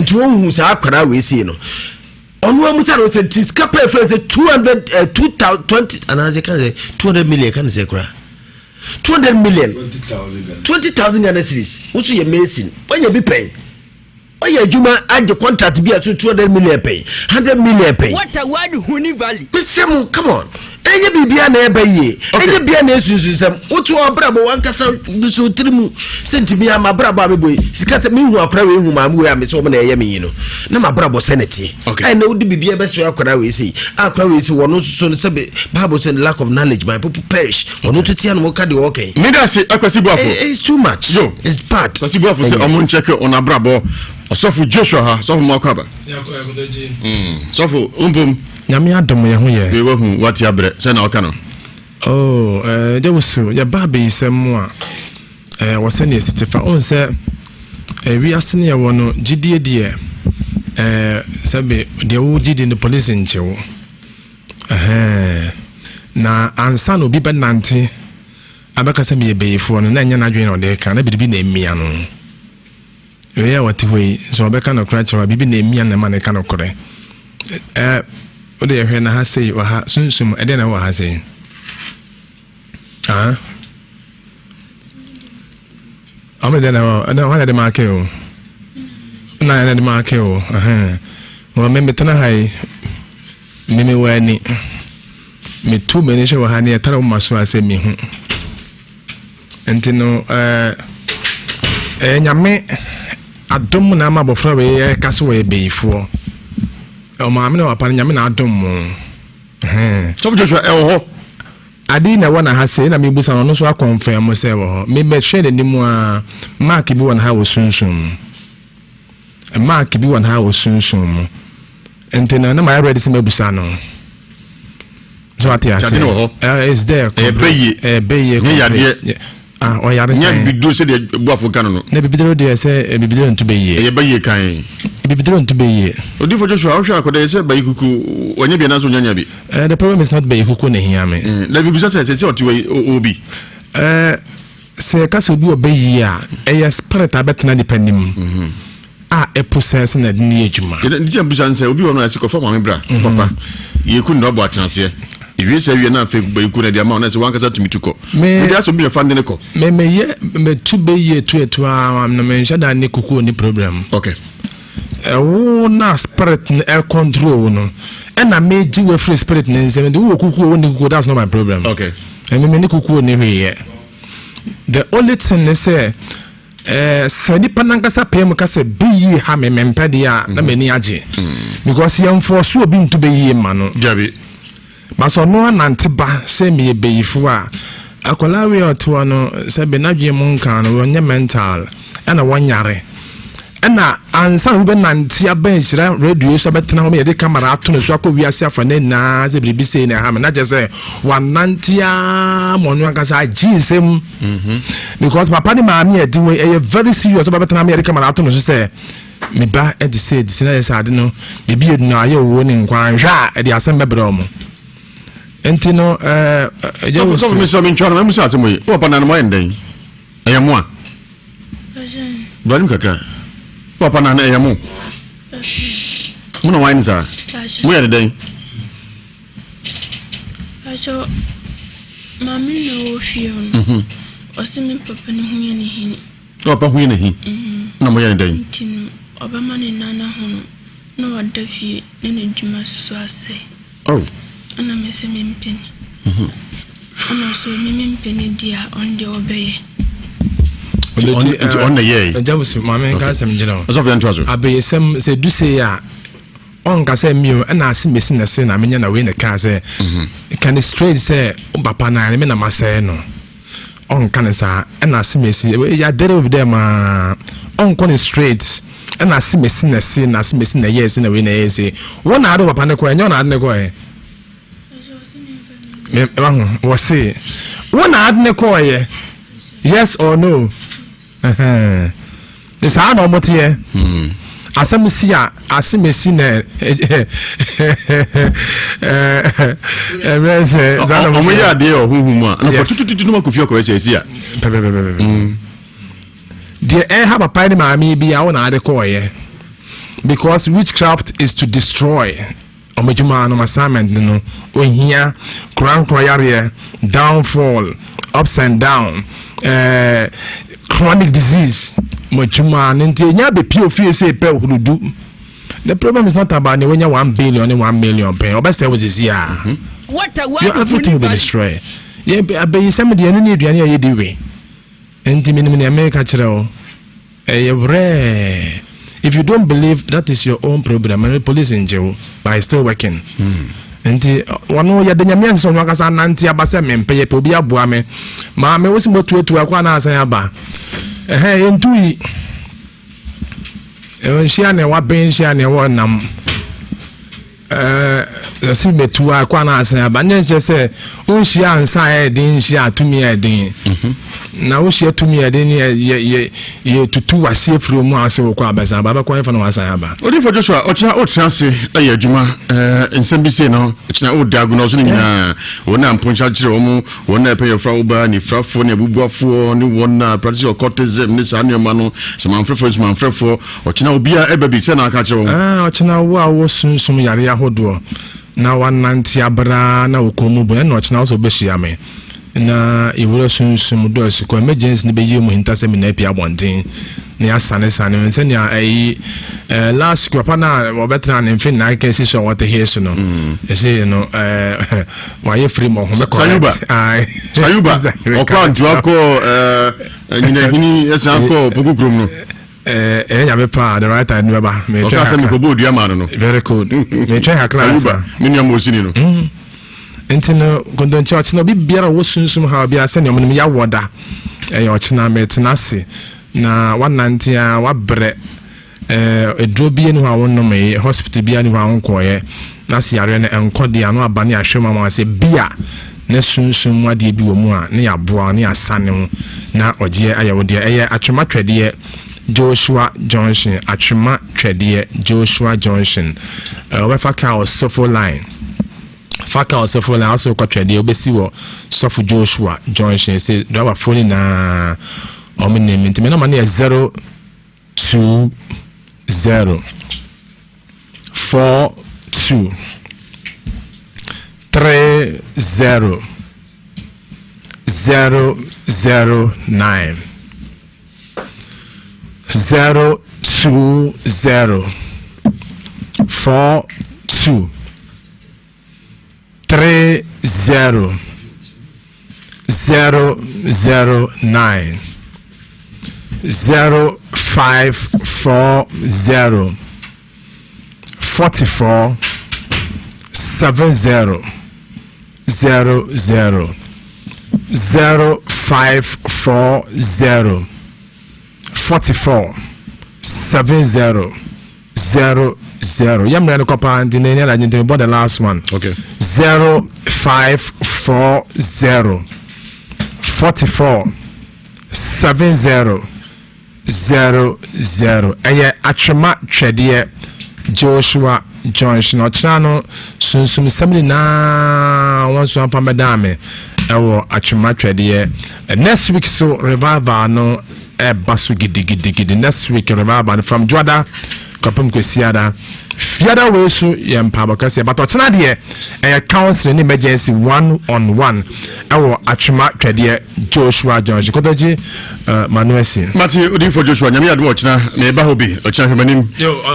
Nti wɔnhu saa akwadaa wei sei no. Ɔno amusa no sɛ nti sika pɛ fɛn sɛ 200 eh, 2020 anaasɛ ka sɛ 200 million ka ne sɛ koraa. 200 million 20,000 Ghana cedis wo so yɛ mason wanya bi pɛn ɔyɛ adwuma agye contract bi a so 200 million pɛn 100 million pɛn What a word Huni Valley. mesrɛ mu come on ɛnyɛ biribia na ɛba yie ɛnyɛ bia na ɛsunsunsɛm woto abrabɔ wankasa so tiri mu sɛ ntumi a mabrabɔ a mebɔ yi sika sɛ mehu akora wei hu maame wei a mesɛ wɔm na ɛyɛ me yi no na mabrabɔ sɛ ne teɛ Okay. Ɛna wode biribiara bɛsoɛ akwadaa wei sei. Akwadaa wei sei wɔn nso so no sɛbe Bible sɛ lack of knowledge my people perish. Ɔno nso tia no wɔka deɛ ɔka yi. Meda ase Akwasi Boafo. Eh, it's too much. Yo. It's bad. Kwasi Boafo sɛ ɔmo nkyɛke ɔno abrabɔ. Ɔsɔfo Joshua ha, sɔfo mo akɔ aba. Sɔfo mpom. Nyame adom yɛ ho yɛ. Wei wahu wate abrɛ sɛ na ɔka no. Oh, eh, gye wo so yɛba abɛyisɛm mu a. Eh, wɔ sɛnea esi te fa. Wohu sɛ, eh, wiase no yɛwɔ no, gyidie deɛ, eh, sɛbe, deɛ wogye di no, polisi nkye wo. Ɛhɛn. Na ansa na obi bɛnante abɛka sɛ meyɛ bayifoɔ no, na ɛnyɛ n'adwene na ɔde reka, na biribi na emia no. Wei a wɔte hɔ yi, sɛ ɔbɛka nokorɛ akyerɛ wo a, biribi na emia no na ɛma no ka nokorɛ. Eh, wode yɛhwɛ na ha sei, wɔ ha, sunsum, ɛdeɛn na ɛwɔ ha sei? Ah. Ɔmo de na ɛna wɔn na de maake o. Na ɛna de maake o. Ɛhɛn. Wɔn mɛ metena ha yi. Me me wɔ ani. Me tu m'ani hwɛ wɔ ha ne ɛtara wɔn ma so asɛ mi ho. Nti no ɛɛ ɛyɛ nyame adom na ama abɔfra wei ɛka so wɔyɛ bɛyifoɔ. Ɔmaame na ɔpapa no nyame na adom mo. Sɔfo Joshua ɛwɔ hɔ. Ade yi na ɛwɔ na ha sei na mebusa no ɔno nso akɔnfɛn mo sɛ ɛwɔ hɔ. Mebɛhwɛ n'anim a mark bi wɔ na ha wɔ sunsum mu. Mark bi wɔ na ha wɔ sunsum mu. Nti na na mayɛ ready sɛ mɛbusa no. So ate ase. Ade na wɔ hɔ. It's there. Ɛbɛyie. Ɛbɛyie. Nyɛ yadeɛ. Ah, ɔyare sɛn? Nyɛ bibiduro sɛdeɛ Buafo ka no no. Na bibiduro deɛ sɛ eh, bibiduro ntu bɛ yie. Ɛyɛ bɛyie kan. Bibiduro ntu bɛ yie. Odifo Joshua, wohwɛ akɔda yɛ sɛ bayi kuku, wanya bi anaasɛ onyanya bi? Eh, the problem is not bayi kuku na ehia me. Mm, na bibisa sɛ, sɛ sɛ ɔte wɔ yi, ɔwɔ bi? Eh, sɛ yɛka sɛ obi wɔ bɛyie a, ɛyɛ spirit a bɛtena nipa nim. Mm -hmm. a ɛposɛs na ɛde no yɛ adwuma. Nti a mbisa nsɛ obi wɔ no a ɛsɛ kɔfa maame bra mhm. papa yɛku no abɔ atenaseɛ ewie sɛ wie na afei bɛku no de ama wo na sɛ wankasa tumi tu kɔ wode asɛ obi mɛfa ne ne kɔ me meyɛ metu bɛyie tu atu a na menhyɛ da ne kukuo ne problem okay ɛwo na spirit no ɛ control wo no ɛna megye wo afiri spirit no nsɛm nti wowɔ kukuo wo ne kukuo that's not my problem okay ɛme me ne kukuo ne hwee yɛ the only thing ne sɛ Eh, sɛ nipa nankasa pɛɛ mu ka sɛ bɛyie ha me mempɛ deɛ a na mhm. m'ani agye mm. because yɛmfoɔ so obi nto bɛyie ma no dabi ba sɛ ɔno anante ba sɛ meyɛ bɛyifoɔ a akwadaa wei a ɔtewa no sɛ bɛ n'adwene mu nka no wɔnyɛ mental ɛna wɔnyare ɛna ansa na wobɛnante aba nhyira radio so abɛtena hɔ ma yɛde kamera ato no so akɔ wiase afa no nyinaa sɛ biribi sei na ɛha me na kyerɛ sɛ wanante a ma ɔno ankasa agye nsɛm mhm. because papa ne maame a ɛdi hɔ ɛyɛ very serious ɔba bɛtena me yɛde kamera ato no so sɛ me ba ɛde sɛ ɛde sɛ na yɛ sɛ ade no biribi yɛ dunu ayɛ owuo ne nkwa nhwɛ a ɛde asɛm bɛbrɛ ɔmo nti no ɛɛ ɛgya wɔ so. sɔfo mi sɔ mi ntwa no mɛ musa asɛm yi wɔ papa nanom ayɛ ndɛn ɛyɛ mo a brɔnim kakra wɔ papa nanom ɛyɛ mo mo na wɔayɛ ne saa mo yɛ ne dɛn. Pacho, maame na ɔwɔ fie hɔ no, mhm. ɔse me papa ne ho yɛ ne hini. Na papa ho yɛ ne hi? Mhm. Na mo yɛ ne dɛn? Nti no, ɔbɛma ne nan ahono na wada fie na n'adwuma soso asɛe. Oh. Ɛna me se mempɛ ni. Mhm. Ɛna ɔse me mempɛ ni deɛ a ɔno deɛ ɔbɛyɛ. Nti ɔno na yɛɛ. Ɛgya wusu maame nka asɛm gyina hɔ. Ɔsɔfo yɛn to aso. Abɛyɛsɛm sɛ du sei a Ɔnka sɛ me o, ɛna ase mesi na se na menya na wei na ɛkaa sɛ ka ne straight sɛ wo papa na me na masɛe no. Ɔnka ne saa, ɛna ase mesi, yɛadere with them aa, ɔnkɔ ne straight, ɛna ase mesi na se na ase mesi na ɛyɛɛ se na wei na ɛyɛɛ se. Wo na ade wo papa ne kɔɛ, ɛnyɛ wo na ade ne kɔɛ. Me, wahu, wɔ se, wo na ade ne kɔɔyɛ, yes or no? Saa na wɔn teɛ. Hmm. Asɛm si a asemesi na ɛbɛ sɛ saa na wɔn yɛ adeɛ wɔ huhu mu a na kɔ tutututu na wakɔ fie akɔyɛ sɛ ɛsi a. Pɛpɛpɛpɛ. Hmm. Deɛ ɛha papa ne maame bi a wɔn na ade kɔɔyɛ because witchcraft is to destroy. Wɔn adwuma no, assignment no no, ohia, korankora yareɛ, downfall, ups and down, eh, chronic disease, mo adwuma no nti enya bepie ofie sɛ pɛ hurudu. The problem is not about ne wanya 1 billion ne 1 million pɛ, ɔbɛsɛ wo sisi a. Your everything will be destroyed. Yɛ abɛyisɛm deɛ ɛno ne aduane a yɛdi we. Nti menim nea meka kyerɛ wo. Ɛyɛ werɛɛ. If you don't believe that is your own problem. Ɛno police ngye wo but it's still working. Hmm. Nti wɔno yɛde nyame ase sɛ ɔno ankasa anante aba sɛ mempɛ yɛpɛ obi aboa me. Maame wo sɛ motuatua kɔ anaa asan aba. Ɛhɛn yɛntu yi. Nhyia na ɛwɔ abɛn nhyia na ɛwɔ nam. Ɛɛ mɛtu a kɔ anaa asan aba ne kyerɛ sɛ wonhyia nsa a ɛyɛ den nhyia tumi a ɛyɛ den mhm. na wohyia tumi a ɛyɛ den ne yɛ yɛ yɛ tutu wase afiri mu a sɛ wokɔ abɛsan aba abɛkɔ ɛfa na wasan aba. Odifo Joshua ɔkyena wotena ase ɛyɛ adwuma ɛɛ nsɛm bi sei no ɔkyena woda agu na ɔso no nyinaa wɔn a mponkyɛ akyerɛ wɔn wɔn a ɛpɛ yɛfra wo baa nifrafoɔ ne abubuafoɔ ne wɔn a practice occultism ne saa nneɛma no samanfrɛfoɔ sumanfrɛfoɔ Ɔkyena obiara ɛba bi, sɛ na aka akyerɛ wɔn. Ah, ɔkyena wo a wowɔ sunsum yareɛ ahodoɔ na wanante abraa na wo kɔn mu bu, ɛna ɔkyena wo sɛ wobɛhyia me na yɛwura sunsum dɔ asukɔ emergency no bɛyie mu hintasɛm nyinaa apue abɔnten na yɛasanesane sɛnea ɛyi eh, last week papa no a wɔbɛtena ne mfe nnan kɛsi so a wɔte hee so no ɛsei no eh, wayɛ firi ma ɔhome correct Sayuba ɔkɔ antoa kɔ nyinahini ɛsan kɔ pokukurom no Eh, ɛyɛ nyame paa the right time bɛba. Ɔka sɛ mekɔbɔ odua maa no no. Very good. Metwɛn kakra ansa. Me nua Mosini no. Mm. Nti no kontonkye ɔkyena obi biara wɔ sunsum ha obiara sɛnea ɔmo nim yɛawɔ da. Ɛyɛ ɔkyena metena ase na wanante a wabrɛ. Eh, eduro bi ni hɔ a wonom hospital bi ni hɔ a wonkɔɔyɛ. Na se yareɛ no ɛnkɔ deɛ ano aba ne ahwɛ mu ama sɛ bi a na sunsum mu adeɛ bi wɔ mu a, na yɛaboa wo na yɛasane wo na ɔgyeɛ ayɛ wo deɛ. Ɛyɛ Atwema Twɛdeɛ Joshua Junction, Atwema Twɛdeɛ Joshua Junction. Wobɛfa kaa wɔ Sofo Line. Fa kaa wɔ Sofo Line, asɛ wokɔ Twɛdeɛ, wobɛsi wɔ Sɔfo Joshua Junction. Ɛsɛ driverfoɔ nyinaa wɔn nim. Nti me nɔma no yɛ 020 4 2 3 0 0 0 9 0 2 0 4 2 3 0 0 0 9 0 5 4 0 44 7 0 0 0 0 5 4 0 44 7 0 0 0 yɛ mmerɛ no kɔ paa nti na ɛnyɛ adagye nti mebɔ the last one okay. 0 5 4 0 44 7 0 0 0 ɛyɛ atwema twɛdeɛ Joshua Junction ɔkyena no sunsumsɛm nyinaa wɔn nso amfa mmɛdaa me ɛwɔ atwema twɛdeɛ next week so revival no ɛba so gidigidigidi next week revival no from dwoada kɔpem kwasiada fiada wei so yɛ mpaabɔ kɛseɛ but ɔkyena deɛ ɛyɛ counseling ne emergency one on one ɛwɔ atwema twɛdeɛ Joshua Junction kɔtɔgye uh, manu asi. Mate odiyifo Joshua nyame adom ɔkyena meba hɔ bi ɔkyena hwɛ m'anim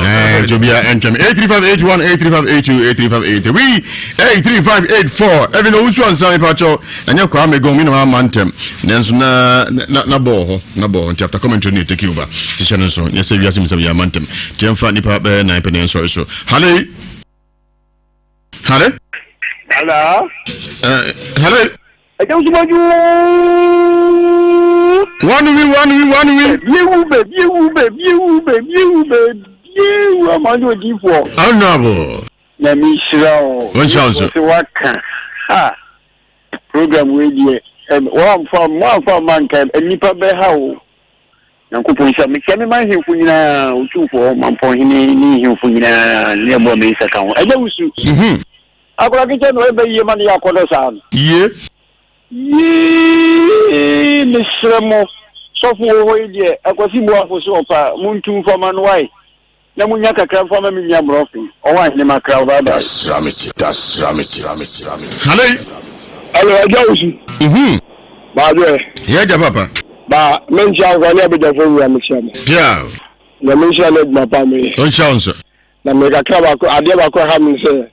eh, nti obia ɛntwɛm 83581 83582 83583 83584 ɛbi na owusu ansa mepa kyɛw ɛnyɛ kwaa megon me na ma ntɛm nanso na na na bɔɔ hɔ na bɔɔ nti after commentary ne take over ti hyɛ no nso nyɛ sɛ wiase mu sɛ yɛ ama ntɛm nti ɛmfa nipa bɛyɛ nan pɛ ne ɛnsɔre so hale hale Hello. Hello. Ẹjẹ nsumaju. One we one we one we. Biewu bɛ biewu bɛ biewu bɛ biewu bɛ biewu ama ní odi fɔ. Honourable. Na mi hyira o. O nhyira nso. Sɛ waka ha program wei deɛ wɔamfa wɔamfa ma nka nnipa bɛha o. Nyankopɔn nhyira mekyia me man hemfo nyinaa otumfoɔ mampɔnhene ne hemfo nyinaa ne ɛboa me nsa ka ho ɛgya wusu. Mhm. Akwadaa ketewa na ɔyɛ yie ma no yɛ akɔdɔ saa no. Yie. Yee mesrɛ mo sɔfo wɔ hɔ yi deɛ akwasi boafo so ɔpa montu mfa ma no wae na monya kakra mfa ma me nua borɔfe ɔwɔ ahene makra bye bye. Hale. Alo agya wusu. Mhm. Baadwe. Yɛ agya papa. Ba menkyia nkwa ne abadwafoɔ nyinaa mekyia mo. Pia. Nyame nhyira ne adwuma pa moyɛ. Ɔnhyira wo nso. Na me kakra baako adeɛ baako ɛha me sɛ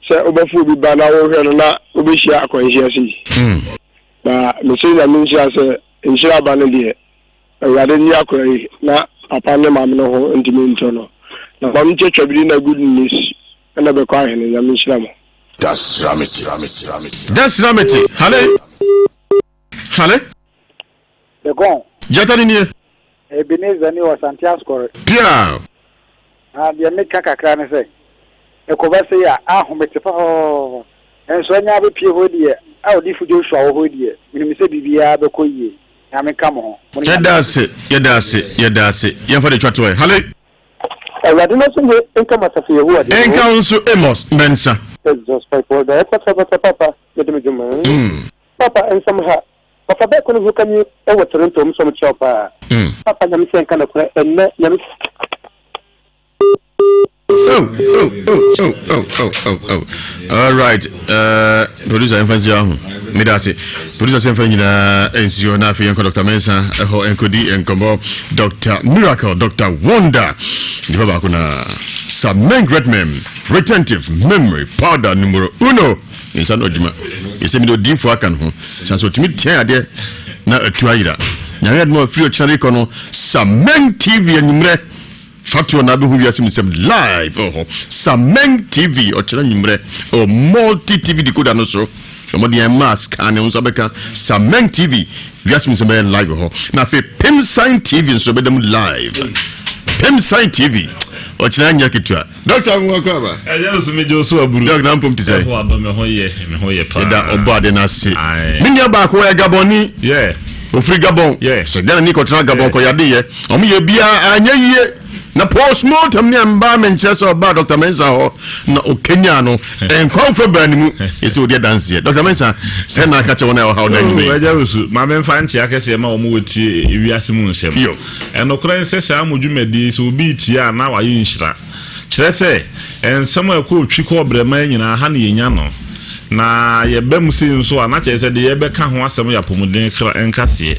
sɛ wobɛfo obi ba na wohwɛ no na wobɛhyia akwanhyia sei. Na mesɛ Nyame nhyira sɛ nhyira aba no deɛ Awurade nye akora yi na papa ne maame no ho ntumi ntɔ no. Na ma menkyɛ twabiri na good news ɛna bɛkɔ ahene Nyame nhyira mo. Dasira mete. Hale. Hale. Degɔn. Gyata ni nie. Ebenezer ni wɔ Asante Asukɔre. Pia. Na deɛ meka kakra ne sɛ, ɛkɔba sei a, ahomete papapaapa. Nanso anya abɛpie hɔ deɛ, a Odiyifo Joshua wɔ hɔ deɛ, menim sɛ biribiara bɛkɔ yie. Nyame nka mo ho. Mo ne Nyame Yɛda ase, yɛda ase, yɛda ase. Yɛmfa de twa toɔ ɛ. Hale. Awurade n'asomdwoe nka mo asafo Yehowa din Ɛnka wo nso Amos Mensah. Jesus Christ wɔ dɛ pata pata papa mede me dwuma. Papa nsɛm ha Papa bɛɛ kɔ ne ho kanyi wɔ Toronto ɔmo sɛ ɔmo kyerɛ wo paa. Papa nyame sɛ nka nokorɛ ɛnɛ nyame. Oh, oh, oh, oh, oh, oh, oh, oh. All right. Uh, producer ɛmfa nsi aho. Meda ase. Producer sɛ ɛmfa nyinaa nsi hɔ na afei yɛnkɔ Dr. Mensa ɛhɔ nkɔdi nkɔmmɔ. Dr. Miracle, Dr. Wonder. Nipa baako na Sameng Redmem, retentive memory powder numero uno. Ne nsa no adwuma. Ɛsɛ mede odiifoɔ aka ne ho. Sɛ sɛ ɔtumi teɛ adeɛ na atu ayera. Nyame adom a ɔfiri ɔkyena de kɔ no Sameng TV anwummerɛ. Fa to na abɛhu wiase mu nsɛm live wɔ hɔ. Sameng TV ɔkyena anwummerɛ wɔ Multi TV decoder no so. Wɔde yɛn mask a ne ho nso abɛka Sameng TV wiase mu nsɛm bɛyɛ live wɔ hɔ. Na afei Pimsan TV nso bɛda mu live. Pimsan TV. Ɔkyena nyɛ ketewa. Dɔkta mu akɔ aba. Ɛyɛ nso megye wo so aburu. Dɔk na mpom te sɛ. Ɛho adɔ me ho yɛ me ho yɛ paa. Yɛda ɔbɔ ade no ase. Me nua baako ɔyɛ Gabɔni. Yeah. Ofiri Gabɔn. Yeah. Sɛ Ghana ni kɔtena Gabɔn kɔ yade yɛ. Ɔmo yɛ biara anyɛ yie. Na postmortem ne mbaa me nkyerɛ sɛ ɔbaa Dr. Mensah hɔ na ɔkenyaa no. Nkɔmfo baa ne mu. Yɛsɛ ɔdi adanseɛ. Dr. Mensah sɛ na aka kyerɛ wɔn a ɔhaw no anwummerɛ yi. Ɛgya Osu, ma memfa nkyea kɛseɛ ma wɔn wɔtie ewiase mu nsɛm. Yo. Ɛnokorɛ ne sɛ saa mo dwumadie yi sɛ obi retie a na wayɛ nhyira. Kyerɛ sɛ, nsɛm a ɛkɔ otwi kɔ ɔbrɛman nyinaa ha na yɛnya no. Na yɛba mu sei nso a na kyerɛ sɛ deɛ yɛbɛka ho asɛm yɛ apɔmuden kra nkaseɛ.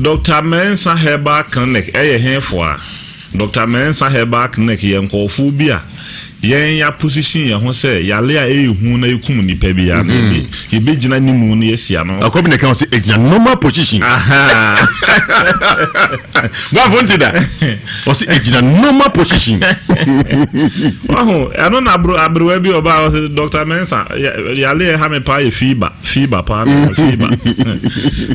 Doctor Mensah Herbal Clinic yɛ hefoa? Doctor Mensah Herbal Clinic yɛ nkorɔfoɔ bi a yɛn ya position yɛn ho sɛ yale a ɛyɛ hu na ɛkum nipa biara no yɛde yɛbɛgyina ne mu na yɛasi ano. Akɔ bi na ɛka sɛ ɛgyina normal position. Boafo nti da ɔsɛ ɛgyina normal position. Wahu ɛno na abro aberewa bi ɔbaa ɔsɛ Doctor Mensah yale ɛha me paa yɛ fever fever paa na fever.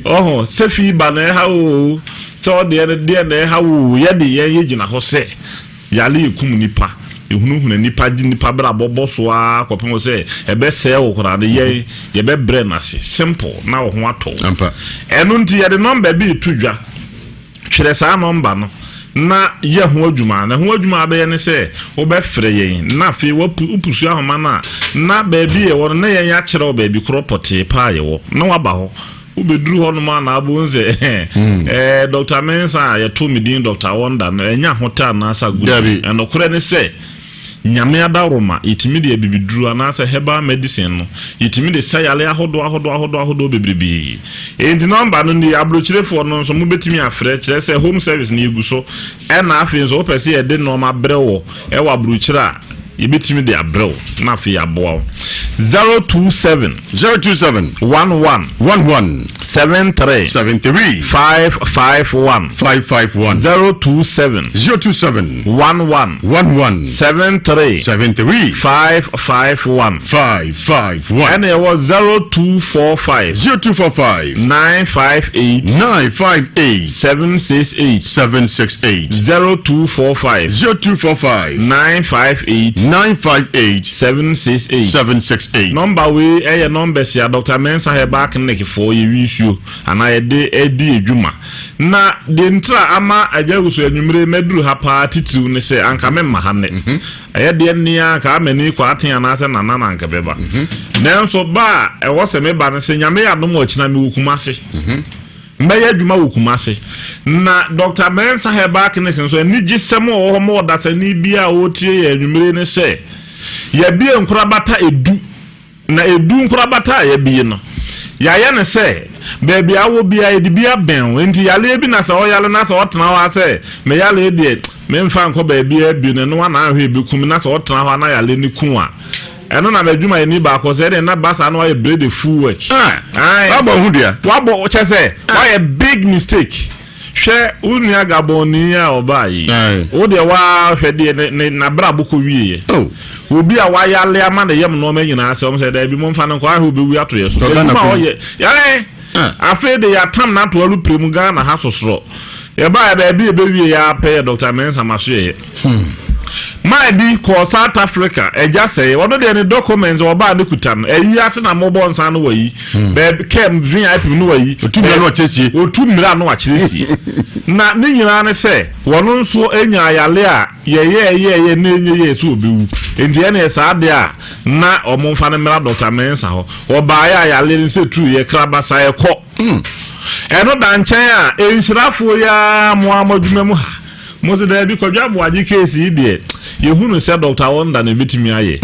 Ɔho sɛ fever na ɛha o sɛ ɔdeɛ no deɛ na ɛha o yɛde yɛn yɛgyina hɔ sɛ Yare rekum nnipa, ehunahuna nnipa, gye nnipa abrabɔ bɔ so ara kɔpem sɛ ɛbɛsɛe wo koraa no, yɛn yɛbɛbrɛ no ase. Simple, na wo ho atɔ wo. Ampa. Ɛno nti yɛde nɔmba bi reto dwa. Twerɛ saa nɔmba no na yɛ ho adwuma. Na ho adwuma a wobɛyɛ ne sɛ wobɛfrɛ yɛn na afei woapu wopusu ahoma no a na baabi yɛwɔ no na yɛn akyerɛ wo baabi korɔ pɔtee paa yɛwɔ na woaba hɔ. Wobɛduru hɔnom a na abɛhu sɛ ɛɛ Dr. Mensah a yɛtoo me din Dr. Wonder no ɛnyɛ ahotɛ anaasɛ agodie. Ɛnokorɛ ne sɛ Nyame adaworoma yɛtumi de abibiduro anaasɛ herbal medicine no yɛtumi de sa yare ahodoɔ ahodoɔ ahodoɔ ahodoɔ bebrebee. Enti nɔmba no nie, aburokyirefoɔ no nso mobɛtumi afrɛ kyerɛ sɛ home service no yɛgu so ɛna afei nso wopɛ sɛ yɛde nnoɔma brɛ wɔ ɛwɔ aburokyire a Yɛbɛtumi de abrɛ wo na afei yɛaboa wo. 027. 027. 11. 11. 73. 73. 551. 551. 027. 027. 11. 11. 73. 73. 551. 551. Ɛna ɛwɔ 0245. 0245. 958. 958. 768. 768. 0245. 0245. 958. 958. 768. 768. Nɔmba wei yɛ nɔmbɛs a Dɔkta Mensah Herbal Clinic foɔ yɛ wi suo anaa yɛde di adwuma. Na deɛ ntira ama Agya Awusu anwummere maduru ha paa titiriw ne sɛ anka memma ha nnɛ. Ɛyɛ deɛ nea anka amani kɔ aten anaasɛ nana na anka bɛba. Nanso ba a ɛwɔ sɛ meba no sɛ Nyame yɛ adom a ɔkyena mewɔ Kumase. Mɛyɛ adwuma wɔ Kumasi. Na Dɔkta Mensah Herbal Clinic nso, anigyesɛm a ɔwɔ hɔ ma ɔdasani biara a ɔretie yɛn anwummere yi ne sɛ, yɛabue nkorabata edu. Na edu nkorabata a yɛabue no, yɛayɛ no sɛ baabi a wowɔ biara yɛde bi abɛn wo. Enti yareɛ bi na sɛ ɔyare na sɛ ɔtena hɔ ara sɛ, me yareɛ deɛ, memfa nkɔ baabiara bio no, ɛno ara na anhwɛ ɛbɛku me, na sɛ ɔtena hɔ ara na yareɛ no ku a, Ɛno na m'adwumayɛni baako sɛ ɛdeɛ na ba saa na wayɛ brede full work. Ah, Aye. wabɔ ho dua. Wabɔ kyɛ sɛ wayɛ big mistake. Hwɛ wo nua Gabonni a ɔbaa yi. Wo deɛ waa hwɛ deɛ ne ne n'abrabɔ kɔ wieɛ. Oh. Obi a wayale ama ne yam nneɛma nyinaa sɛ wɔn sɛ daabi mo nfa no nkɔ ahwɛ obewu ato yɛ so. Kɔ Ghana Adwuma a kɔ. ɔyɛ yɛn afei de yɛatam n'ato alupere mu Ghana ha sosorɔ. Yɛbaa baabi a ɛbɛwie yɛ ara pɛ yɛ Dr. Mensah Masoɛeɛ. Man bi kɔɔ South Africa, agya sɛe. Ɔno deɛ ne documents ɔbaa ne kuta no. Ayi ase na mobɔ nsa no wayi. Hmm. Baabi kɛm VIP no wayi. Otu mmira no wakyerɛ sie. Otu mmira no wakyerɛ sie. Na ne nyinaa ne sɛ wɔn nso anya ayale a yɛyɛ yɛyɛ na enye yɛ sɛ obewu. Nti ɛna saa deɛ a na wɔn mfa no mmra Dr. Mensah hɔ. Ɔbaeɛ ayale no sɛ turu yɛ krabasa ɛkɔ. Hmm. Ɛno da nkyɛn a nhyirafoɔ yi ara mo ara mo adwuma mu ha. Mo se daabi Kwadwo Aboagye case yi deɛ yɛhu no sɛ Doctor Wonder na ɛbɛtumi ayɛ.